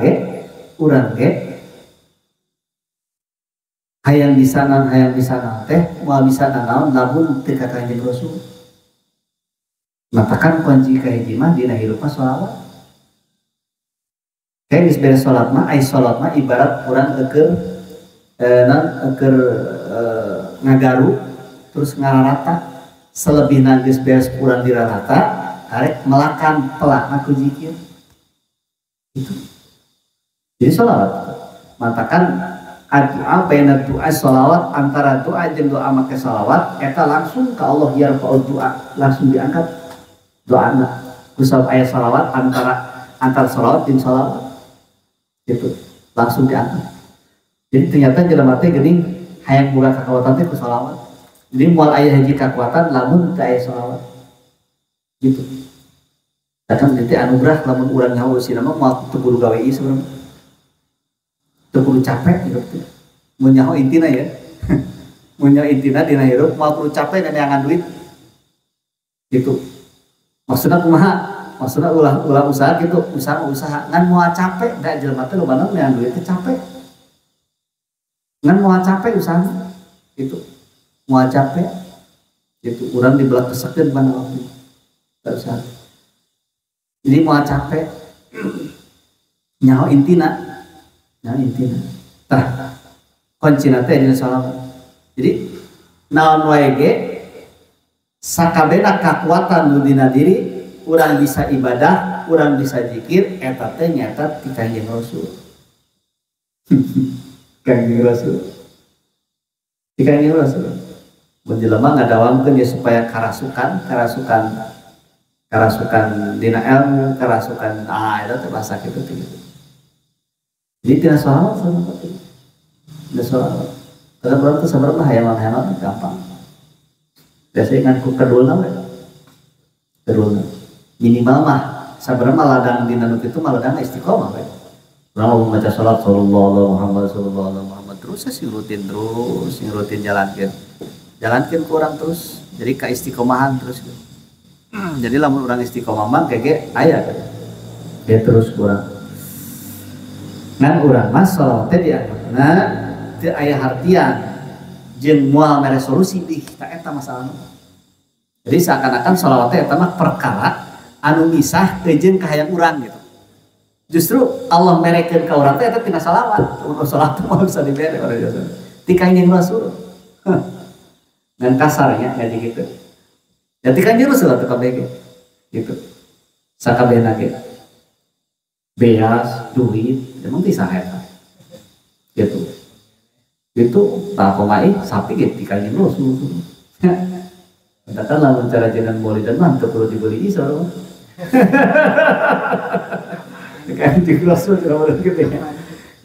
ge hayang bisa teh moal bisa nanaon lamun teu ka Kangjeng Rasul. Matakan kunci kahiji mah dina hirup mah sholawat. Kayak geus beres salat mah, ai salat mah ibarat urang eukeun ngagaru terus ngararata. Selebihna geus beres urang dirarata, karek melakan pelakna ku zikir. Itu. Jadi sholawat. Matakan doa baina doa sholawat, antara doa jeung doa make sholawat eta langsung ka Allah yarfa'u doa, langsung diangkat doana. Kusabab aya sholawat antara sholawat jeung sholawat. Gitu, langsung diangkat. Jadi ternyata jelema teh geuning hayang boga kakuatan teh ku sholawat. Jadi moal aya hiji kakuatan lamun teu aya sholawat. Gitu. Datang teh anugerah lamun urang nyaho eusina mah moal teu kudu gawe ieu sebenarnya. Teu kudu capek hirup teh. Mun nyaho intina ya. Mun nyaho intina dina hirup moal kudu capek neangan duit. Gitu. Maksudna kumaha? Maksudna ulah usaha gitu, usaha ngan moal capek da jelema teh lobana neangan duit teh capek. Ngan moal capek usaha gitu. Moal capek gitu, urang dibelah kesekeun kana waktu. Da usaha. Jadi moal capek. Nyaho intina. Nyaho intina. Tah kuncina teh dina sholawat. Jadi naon wae ge sakabehna kakuatan nu dina diri urang bisa ibadah, urang bisa zikir, eta teh nyata ti Kangjeng Rasul. Kangjeng Rasul. Ti Kangjeng Rasul. Mun jelema ngadawamkeun ya supaya karasukan dina ilmu, karasukan eta teh bahasa kitu teh. Jadi tina sholawat sama teh. Tina sholawat. Karena urang teh sabarna hayang-hayang gampang. Biasanya ngan ku kedulna we. Kedulna. Minimal mah sabarna mah ladang dina nu kitu mah ladang istiqomah we. Urang mau maca salat sallallahu alaihi Muhammad sallallahu alaihi Muhammad terus sih rutin terus, sing rutin jalankeun. Jalankeun ku urang terus. Jadi ka istiqomahan terus. Jadi lamun urang istiqomah mah kege aya dia terus kurang. Ngan urang mah salawat teh dianggapna teu aya hartian jeung moal mere solusi dih ta eta masalahna. Jadi seakan-akan salawat teh eta mah perkara anu misah jeung kahayang urang gitu. Justru Allah merekeun ka urang teh eta tina salawat. Mun salawat mah bisa dibere urang biasa. Ti Kanjeng Rasul. Ngan kasarnya ngaji gitu. Ya ti Kanjeng Rasul atuh kabeh gitu. Sakabehna ge. Beas, duit, emang bisa eta. Gitu. Itu tak komai sapi ge ti Kanjeng Rasul. Katakan lamun cara jenengan maulidan mah teu perlu dibeli iso. Ti Kanjeng Rasul cara maulidan gitu ya.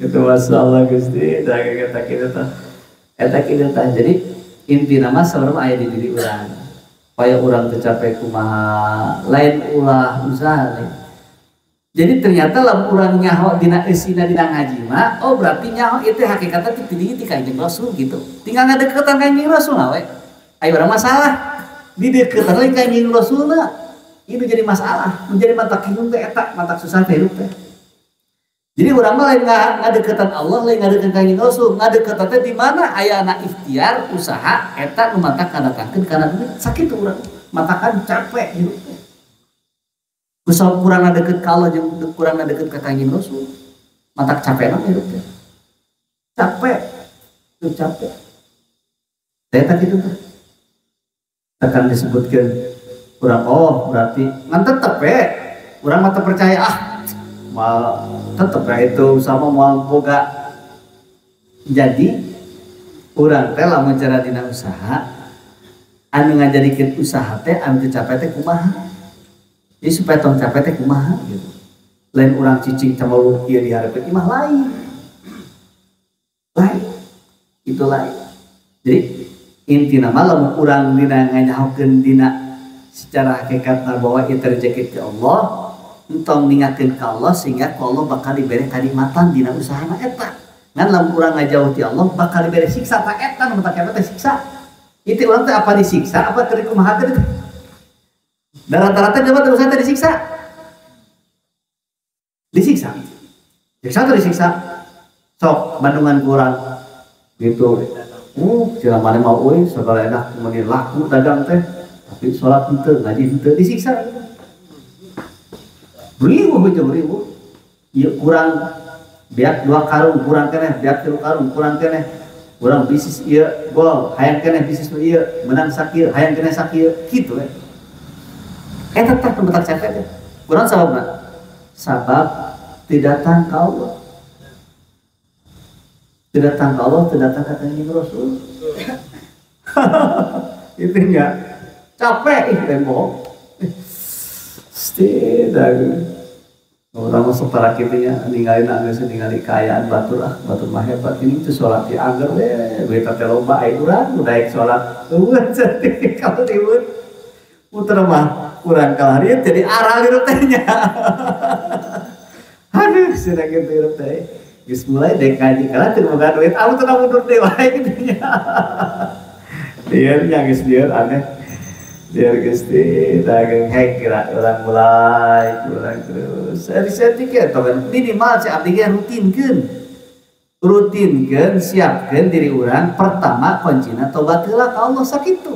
Itu masalah Gusti, da eta kitu tah. Eta kitu tah. Jadi intina mah sabarna aya di diri urang. Supaya urang tercapai kumaha lain ulah usaha lain. Jadi ternyata lamun urang nyaho dina eusina dina ngaji mah, oh berarti nyaho itu hakikatna ti ti Kanjeng Rasul gitu. Tinggal ngadeukeutan Kanjeng Rasul we. Ayo urang masalah dideukeutan we Kanjeng Rasulna. Ini jadi masalah, menjadi matak hidup teh eta, matak susah teh hidup teh. Jadi urang mah lain ngadeukeutan Allah, lain ngadeukeutan Kanjeng Rasul, ngadeukeutan teh di mana aya anak ikhtiar usaha eta nu matak ngadatangkeun kana duit sakitu urang. Matakan capek hidup teh. Kusabab kurang deket ka Allah jeung kurang deket ka Kanjeng Rasul. Matak capek mah hidup teh. Capek. Itu capek. Eta kitu teh. Akan disebutkeun urang oh berarti ngan tetep we urang mah teu percaya ah mal tetep we itu sama moal boga. Jadi urang teh lamun cara dina usaha anu ngajadikeun usaha teh anu teu capek teh kumaha. Jadi supaya tong capek teh kumaha gitu. Lain urang cicing camalu ieu dihareupeun imah lain. Lain. Itu lain. Jadi intina mah lamun urang dina nganyahokeun dina secara hakikatna bahwa ieu rezeki ti Allah, entong ningakeun ka Allah sehingga ku Allah bakal dibere kanikmatan dina usahana eta. Ngan lamun urang ngajauh ti Allah bakal dibere siksa ta eta nu matak teh siksa. Itu urang teh apa disiksa apa teu kumaha teh. Dan rata-rata dia mah usaha teh disiksa. Disiksa. Siksa atau disiksa? Sok bandungan kurang gitu. Sila mana mau euy segala enak meuni laku dagang teh, tapi salat henteu, ngaji henteu disiksa. Riweuh jeung riweuh. Ieu kurang beak 2 karung kurang keneh, beak 3 karung kurang keneh. Urang bisnis ieu gol, hayang keneh bisnis nu ieu, menang sakieu, hayang keneh sakieu, kitu we. Eta teh tempat capek teh. Kurang sababna? Sabab tidak datang ka Allah. Tidak datang ka Allah, tidak datang ka Kanjeng Rasul. Itu nya. Capek ih tembok. Tidak. Orang masuk para kitunya ninggalin geus ningali kaayaan batur ah, batur mah hebat ini teu salat di angger we, we teh loba ai urang daek salat. Eueuh cantik kalau ribut. Puter mah kurang kalah dia jadi arah hirup teh nya. Aduh, cenah kitu hirup teh. Geus mulai dek ngaji kalah teu boga duit, atuh teu mundur deui wae kitu nya. Lieur nya geus lieur aneh. Lieur geus teh dagang hek kira urang mulai kurang terus. Seri-seri ge minimal si abdi ge rutinkeun. Rutinkeun, siapkeun diri urang pertama kuncina tobat heula ka Allah sakitu.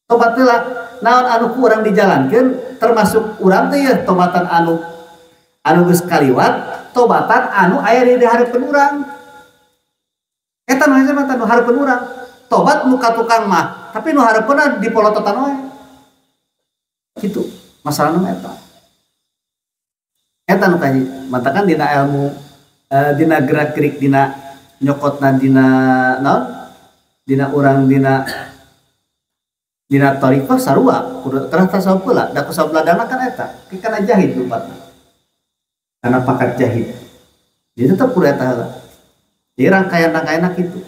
Tobat heula naon anu ku urang dijalankeun termasuk urang teh yeuh tobatan anu geus kaliwat, tobatan anu aya di hareupeun urang. Eta nu hese mah nu hareupeun urang. Tobat nu ka tukang mah, tapi nu hareupeunna dipolototan wae. Kitu masalahna mah eta. Eta nu kaji, matakan dina ilmu dina gerak-gerik dina nyokotna dina naon? Dina urang dina dina thariqah sarua kudu terah tasawuf heula da kusabab ladana kan eta kana jahit lumpatna kana pakat jahit jadi tetep kudu eta heula. Jadi rangkaian-rangkaianna kitu.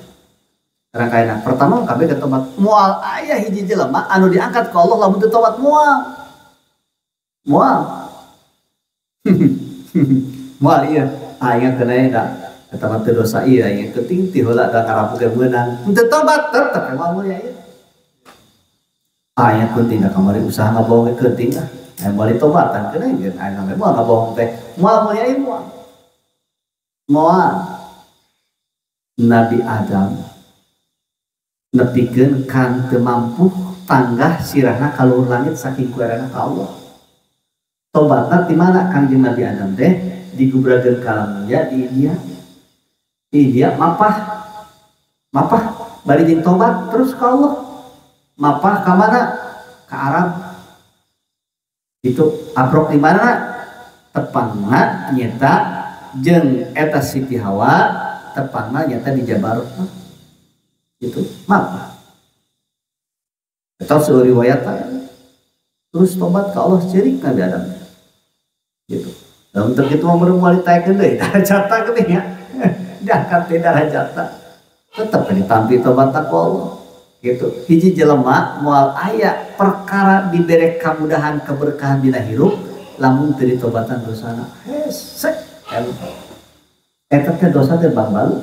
Rangkaian pertama kabeh ke tobat moal aya hiji jelema anu diangkat ku Allah lamun teu tobat moal. Moal. Moal ieu. Aing kena da eta mah teu dosa ieu aing penting ti heula da ngarapu ge meunang. Henteu tobat tetep moal mulia ieu. Aing penting da kamari usaha ngabohong ge penting ah. Aing moal ditobatan kena ieu aing mah moal ngabohong teh. Moal mulia ieu moal. Moal Nabi Adam nepikeun kan teu mampu tanggah sirahna ka luhur langit saking kuerana ka Allah. Tobatna di mana Kangjeng Nabi Adam teh digubrakeun ka alam dunya di India. Di India mapah. Mapah bari jeung tobat terus ka Allah. Mapah ka mana? Ka Arab. Itu aprok di mana? Tepangna nyeta jeung eta Siti Hawa tepangna nyata di Jabarut. Itu mapah. Atau seueur riwayat terus tobat ka Allah ceurik Nabi Adam. Gitu. Dalam terkitu mah meureun moal ditaekeun deui darajatna geuning nya. Diangkat deui darajatna. Tetep ditampi tobat ku Allah. Gitu. Hiji jelema moal aya perkara dibere kamudahan keberkahan dina hirup lamun teu ditobatan dosana. Hese. Eta teh dosa teh bangbalu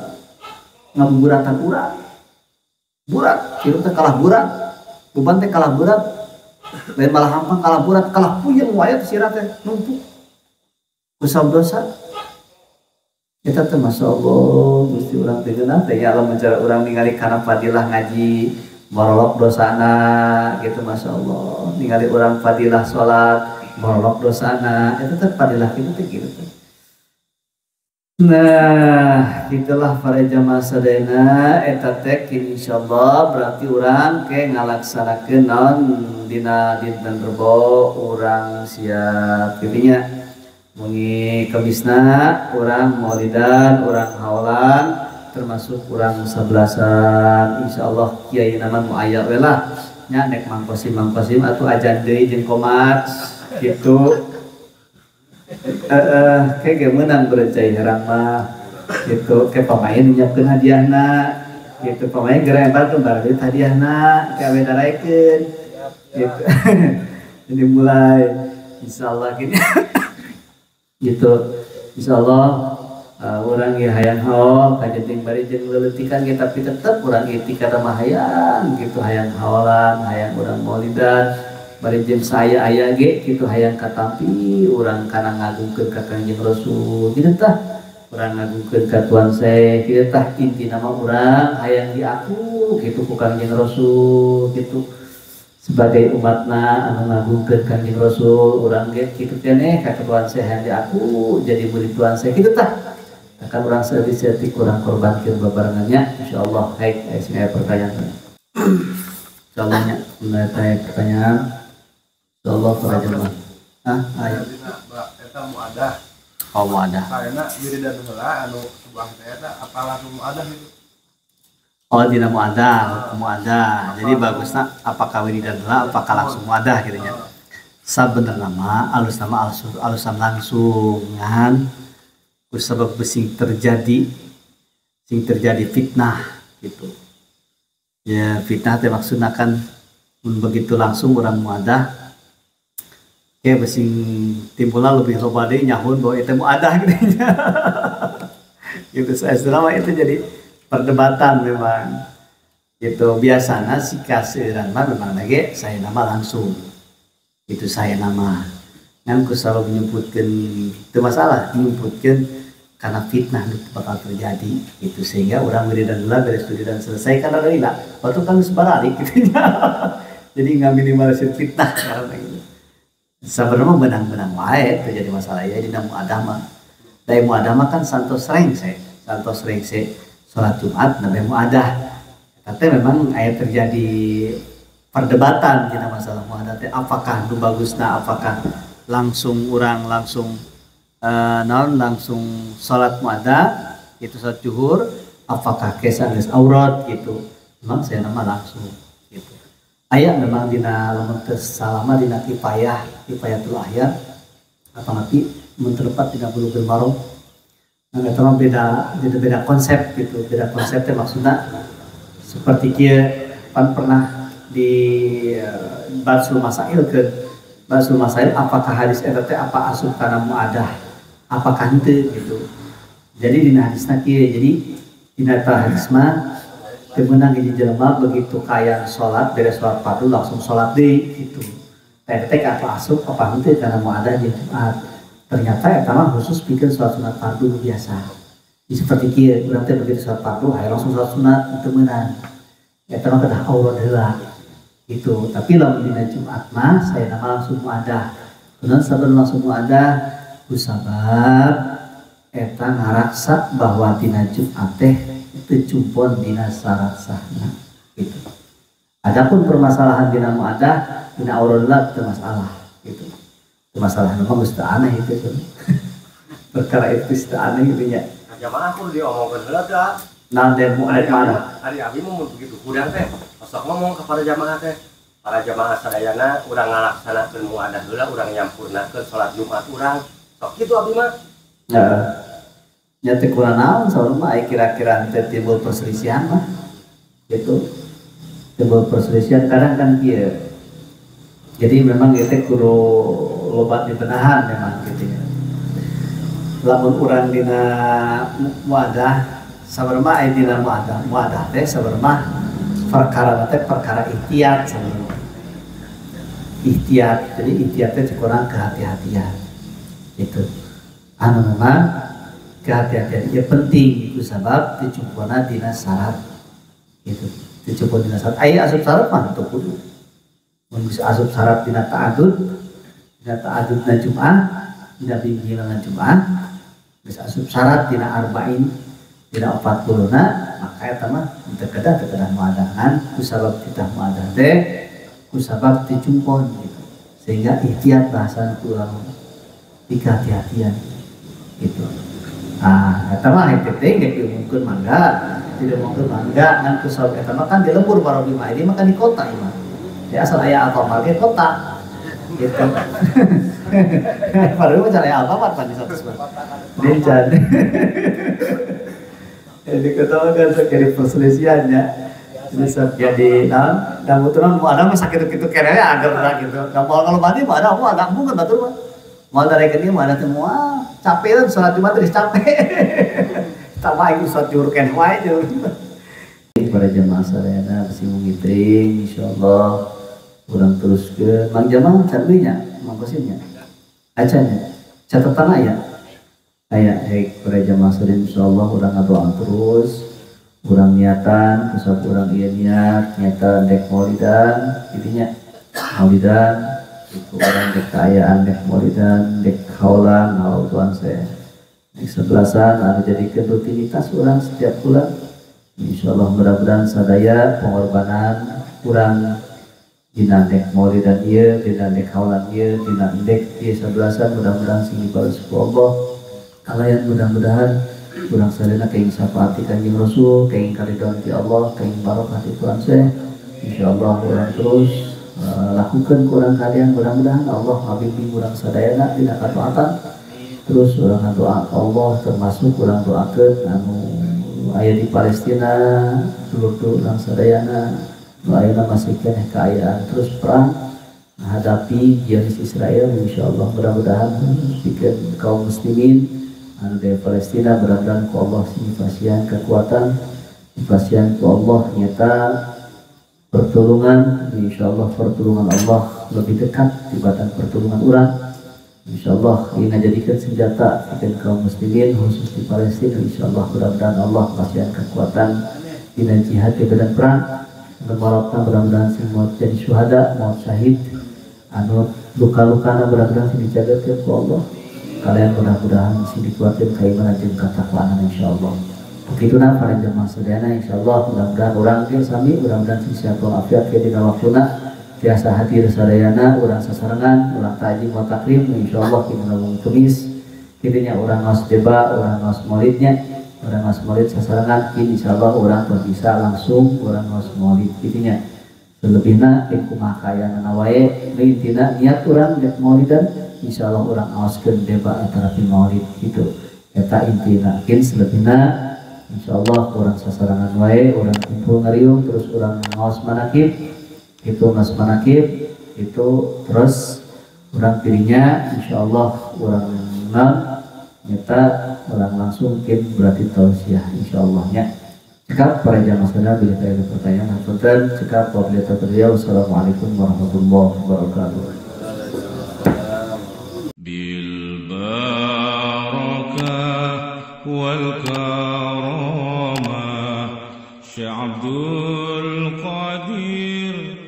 ngabuburatan urang. Burat, hirup teh kalah burat. Beban teh kalah berat. Lain malah hampang kalah berat, kalah puyeng wae teh sirah teh numpuk. Kusab dosa. Eta teh masyaallah Gusti urang teh geunah teh ya lamun cara urang ningali kana fadilah ngaji morolok dosana gitu masyaallah. Ningali urang fadilah salat morolok dosana eta teh fadilah kitu teh kitu teh. Nah, itulah para jamaah sadayana eta teh insyaallah berarti urang ke ngalaksanakeun naon dina dinten Rebo urang siap kitu nya. Mungi Kemisna urang maulidan, urang haolan termasuk urang sebelasan insyaallah kiai nama mu aya we lah nya nek mangkosim atuh ajan deui jeung komat gitu. Kayak ge meunang berencai herang mah gitu ke pamain nyiapkeun hadiahna gitu pamain geura embar kembali hadiahna ka we daraekeun gitu. Jadi mulai insyaallah gini gitu insyaallah urang ge hayang haul kajenting bari jeung leuleutikan ge tapi tetep urang itikad mah hayang gitu hayang haolan hayang urang maulidan bari jeung saya aya ge kitu hayang katampi urang kana ngagungkeun ka Kangjeng Rasul kitu tah urang ngagungkeun ka Tuan Syekh kitu tah intina mah urang hayang diaku kitu ku Kangjeng Rasul kitu sebagai umatna anu ngagungkeun Kangjeng Rasul urang ge kitu keneh ka Tuan Syekh hayang diaku jadi murid Tuan Syekh kitu tah akan urang seeutik-seeutik urang korbankeun babarengannya insyaallah. Baik, aya sing aya pertanyaan insyaallah nya mun aya pertanyaan insyaallah para jemaah. Hah, ayo. Eta muadah. Oh, muadah. Saena wiridan heula anu subah teh eta apa langsung muadah gitu? Oh, dina muadah, muadah. Jadi bagusna apakah wiridan heula apakah langsung muadah gitu nya. Sabenerna mah alus nama alusan langsung ngan ku sabab sing terjadi fitnah gitu. Ya, fitnah teh maksudna kan mun begitu langsung urang muadah ya besing timbulna lebih loba deui nyahun bahwa itu muadah gitu nya. Gitu saya selama itu jadi perdebatan memang. Gitu biasana si kaseuran mah memang lagi saya nama langsung. Itu saya nama. Ngan ku selalu menyebutkeun teu masalah menyebutkeun karena fitnah itu bakal terjadi gitu sehingga orang wiridan heula beres wiridan selesai karena lila waktu kan geus baralik gitu nya. Jadi ngaminimalisir fitnah karena gitu. Sebenarnya menang-menang wae terjadi masalah ya dina muadah mah. Da muadah mah kan santos rengse salat Jumat namanya muadah. Tapi memang aya terjadi perdebatan dina masalah muadah teh apakah nu bagusna apakah langsung urang langsung naon langsung salat muadah itu salat zuhur apakah kesan geus aurat gitu. Memang saya nama langsung gitu. Aya memang dina lamun teu salama dina kifayah, kifayatul ahyar apalagi mun terlepat dina Bulughul Maram. Nah eta mah beda konsep gitu. Beda konsep teh maksudna seperti kieu pan pernah di Batsul Masail ke Batsul Masail apakah hadis eta teh apa asup kana muadah apakah henteu gitu. Jadi dina hadisna kieu, jadi dina hadis mah teu meunang hiji jelema begitu kaya salat beres salat fardu langsung salat deui gitu. Teh teh apa asup apa henteu kana muadah jeung Jumat. Ternyata eta mah khusus pikeun salat sunat fardu biasa. Jadi seperti kieu urang teh begitu salat fardu hayu langsung salat sunat teu meunang. Eta mah kedah aurat heula. Gitu. Tapi lamun dina Jumat mah saya nama langsung muadah. Kunaon sabab langsung muadah? Kusabab eta ngaraksa bahwa dina Jumat teh teu cumpon dina syarat sahna gitu. Adapun permasalahan dina muadah dina aurat teu masalah gitu. Teu masalah mah geus teu aneh itu. Perkara itu teu aneh gitu nya. Jamaah kudu diomongkeun heula teh. Nah, dan muadah. Ari abi mah mun begitu hudang teh sok ngomong kepada jamaah teh. Para jamaah sadayana urang ngalaksanakeun muadah heula urang nyampurnakeun salat Jumat urang. Sok kitu abi mah. Heeh. Nya teh kurang naon saur mah aya kira-kira teh timbul perselisihan mah. Gitu. Timbul perselisihan kadang kan kieu. Jadi memang ieu teh kudu loba dibenahan memang gitu ya. Lamun urang dina muadah sabar mah aya dina muadah. Muadah teh sabar mah perkara teh perkara ikhtiat sabar. Ikhtiat. Jadi ikhtiat teh kurang kehati-hatian. Itu. Anu memang kehati-hatian ieu penting ku sabab dicumpona dina syarat. Gitu. Dicumpona dina syarat. Aya asup syarat mah teu kudu. Mun geus asup syarat dina ta'adud, dina ta'adudna Jumat, dina bimbingan Jumat, geus asup syarat dina arba'in, dina 40-na, maka eta mah teu kedah muadahan ku sabab titah muadah teh ku sabab dicumpon gitu. Sehingga ikhtiat bahasa ku ulama dikehati-hatian gitu. Ah, eta mah henteu teh geus diumumkeun mangga, tidak mungkin mangga ngan ku sabab eta mah kan di lembur para mah ini mah kan di kota ieu mah. Ya asal aya Alfamart ge kota. Gitu. Padahal mah aya Alfamart pan di satu sebelah. Dencan. Jadi kota mah kan sok jadi perselisihannya. Jadi sok jadi naon da muturan mu ada mah sakitu-kitu keneh agar lah gitu. Da moal kalau mati mah ada moal ada mungkin batur mah. Moal darekeun ieu mah ada teh moal capek lah salat Jumat geus capek. Tambah aing salat zuhur keneh wae jeung. Para jamaah sadayana bisi mungitring insyaallah urang teruskeun. Mang jamaah can deui nya, Mang Kosim nya. Acan nya. Catatan aya. Aya hek para jamaah sadayana insyaallah urang ngadoa terus. Urang niatan, kusab urang ieu niat, niatan dek maulidan, kitu nya. Maulidan itu urang dek kaayaan dek maulidan, dek haulan, haul Tuhan saya. Dek sebelasan anu jadikeun rutinitas urang setiap bulan. Insyaallah mudah-mudahan sadaya pengorbanan urang dina dek maulidan ieu, dina dek haulan ieu, dina dek ieu sebelasan mudah-mudahan sing dibales ku Allah. Kalayan mudah-mudahan urang sadayana kenging syafaat ti Kanjeng Rasul, kenging karidhoan ti Allah, kenging barokah ti Tuhan saya. Insyaallah urang terus lakukan ku urang kalian mudah-mudahan Allah ngabimbing urang sadayana dina kataatan. Terus urang doa ka Allah termasuk urang doakeun anu aya di Palestina, dulur-dulur urang sadayana nu ayeuna masih keneh kaayaan terus perang menghadapi Zionis Israel. Insyaallah mudah-mudahan pikeun kaum muslimin anu dari Palestina mudah-mudahan ku Allah sing dipasihan kekuatan, dipasihan ku Allah nyata pertolongan. Insyaallah pertolongan Allah lebih dekat dibanding pertolongan urang. Insyaallah ini ngajadikeun senjata pikeun kaum muslimin khusus di Palestina. Insyaallah mudah-mudahan Allah pasihan kekuatan dina jihad di medan perang. Anu mudah-mudahan sing maut jadi syuhada, maut syahid, anu luka-lukana mudah-mudahan sing dijagakeun ku Allah. Kalian mudah-mudahan sing dikuatkeun keimanan jeung katakwaan insyaallah. Begituna para jamaah sadayana insyaallah mudah-mudahan urang ge sami mudah-mudahan sing sehat walafiat ke dina waktuna tiasa hadir sadayana urang sasarengan urang ta'zim wa takrim insyaallah dina wengi Kemis kitu nya urang ngaos deba urang ngaos maulidnya urang ngaos maulid sasarengan insyaallah urang bisa langsung urang ngaos maulid kitu nya. Selebihna teh kumaha kaayana wae intina niat urang dek maulidan insyaallah urang ngaoskeun deba antara maulid kitu eta intina. Kin selebihna insyaallah urang sasarengan wae urang kumpul ngariung terus urang ngaos manakib itu ngaos manakib itu terus urang dirinya insyaallah urang Nyata orang langsung mungkin berarti tausiah insyaallah nya. Cekap para jamaah sadaya bilih aya pertanyaan hapunten cekap wabillahi taufiq. Wassalamualaikum warahmatullahi wabarakatuh. Bil barakah wal karamah Syekh Abdul Qadir.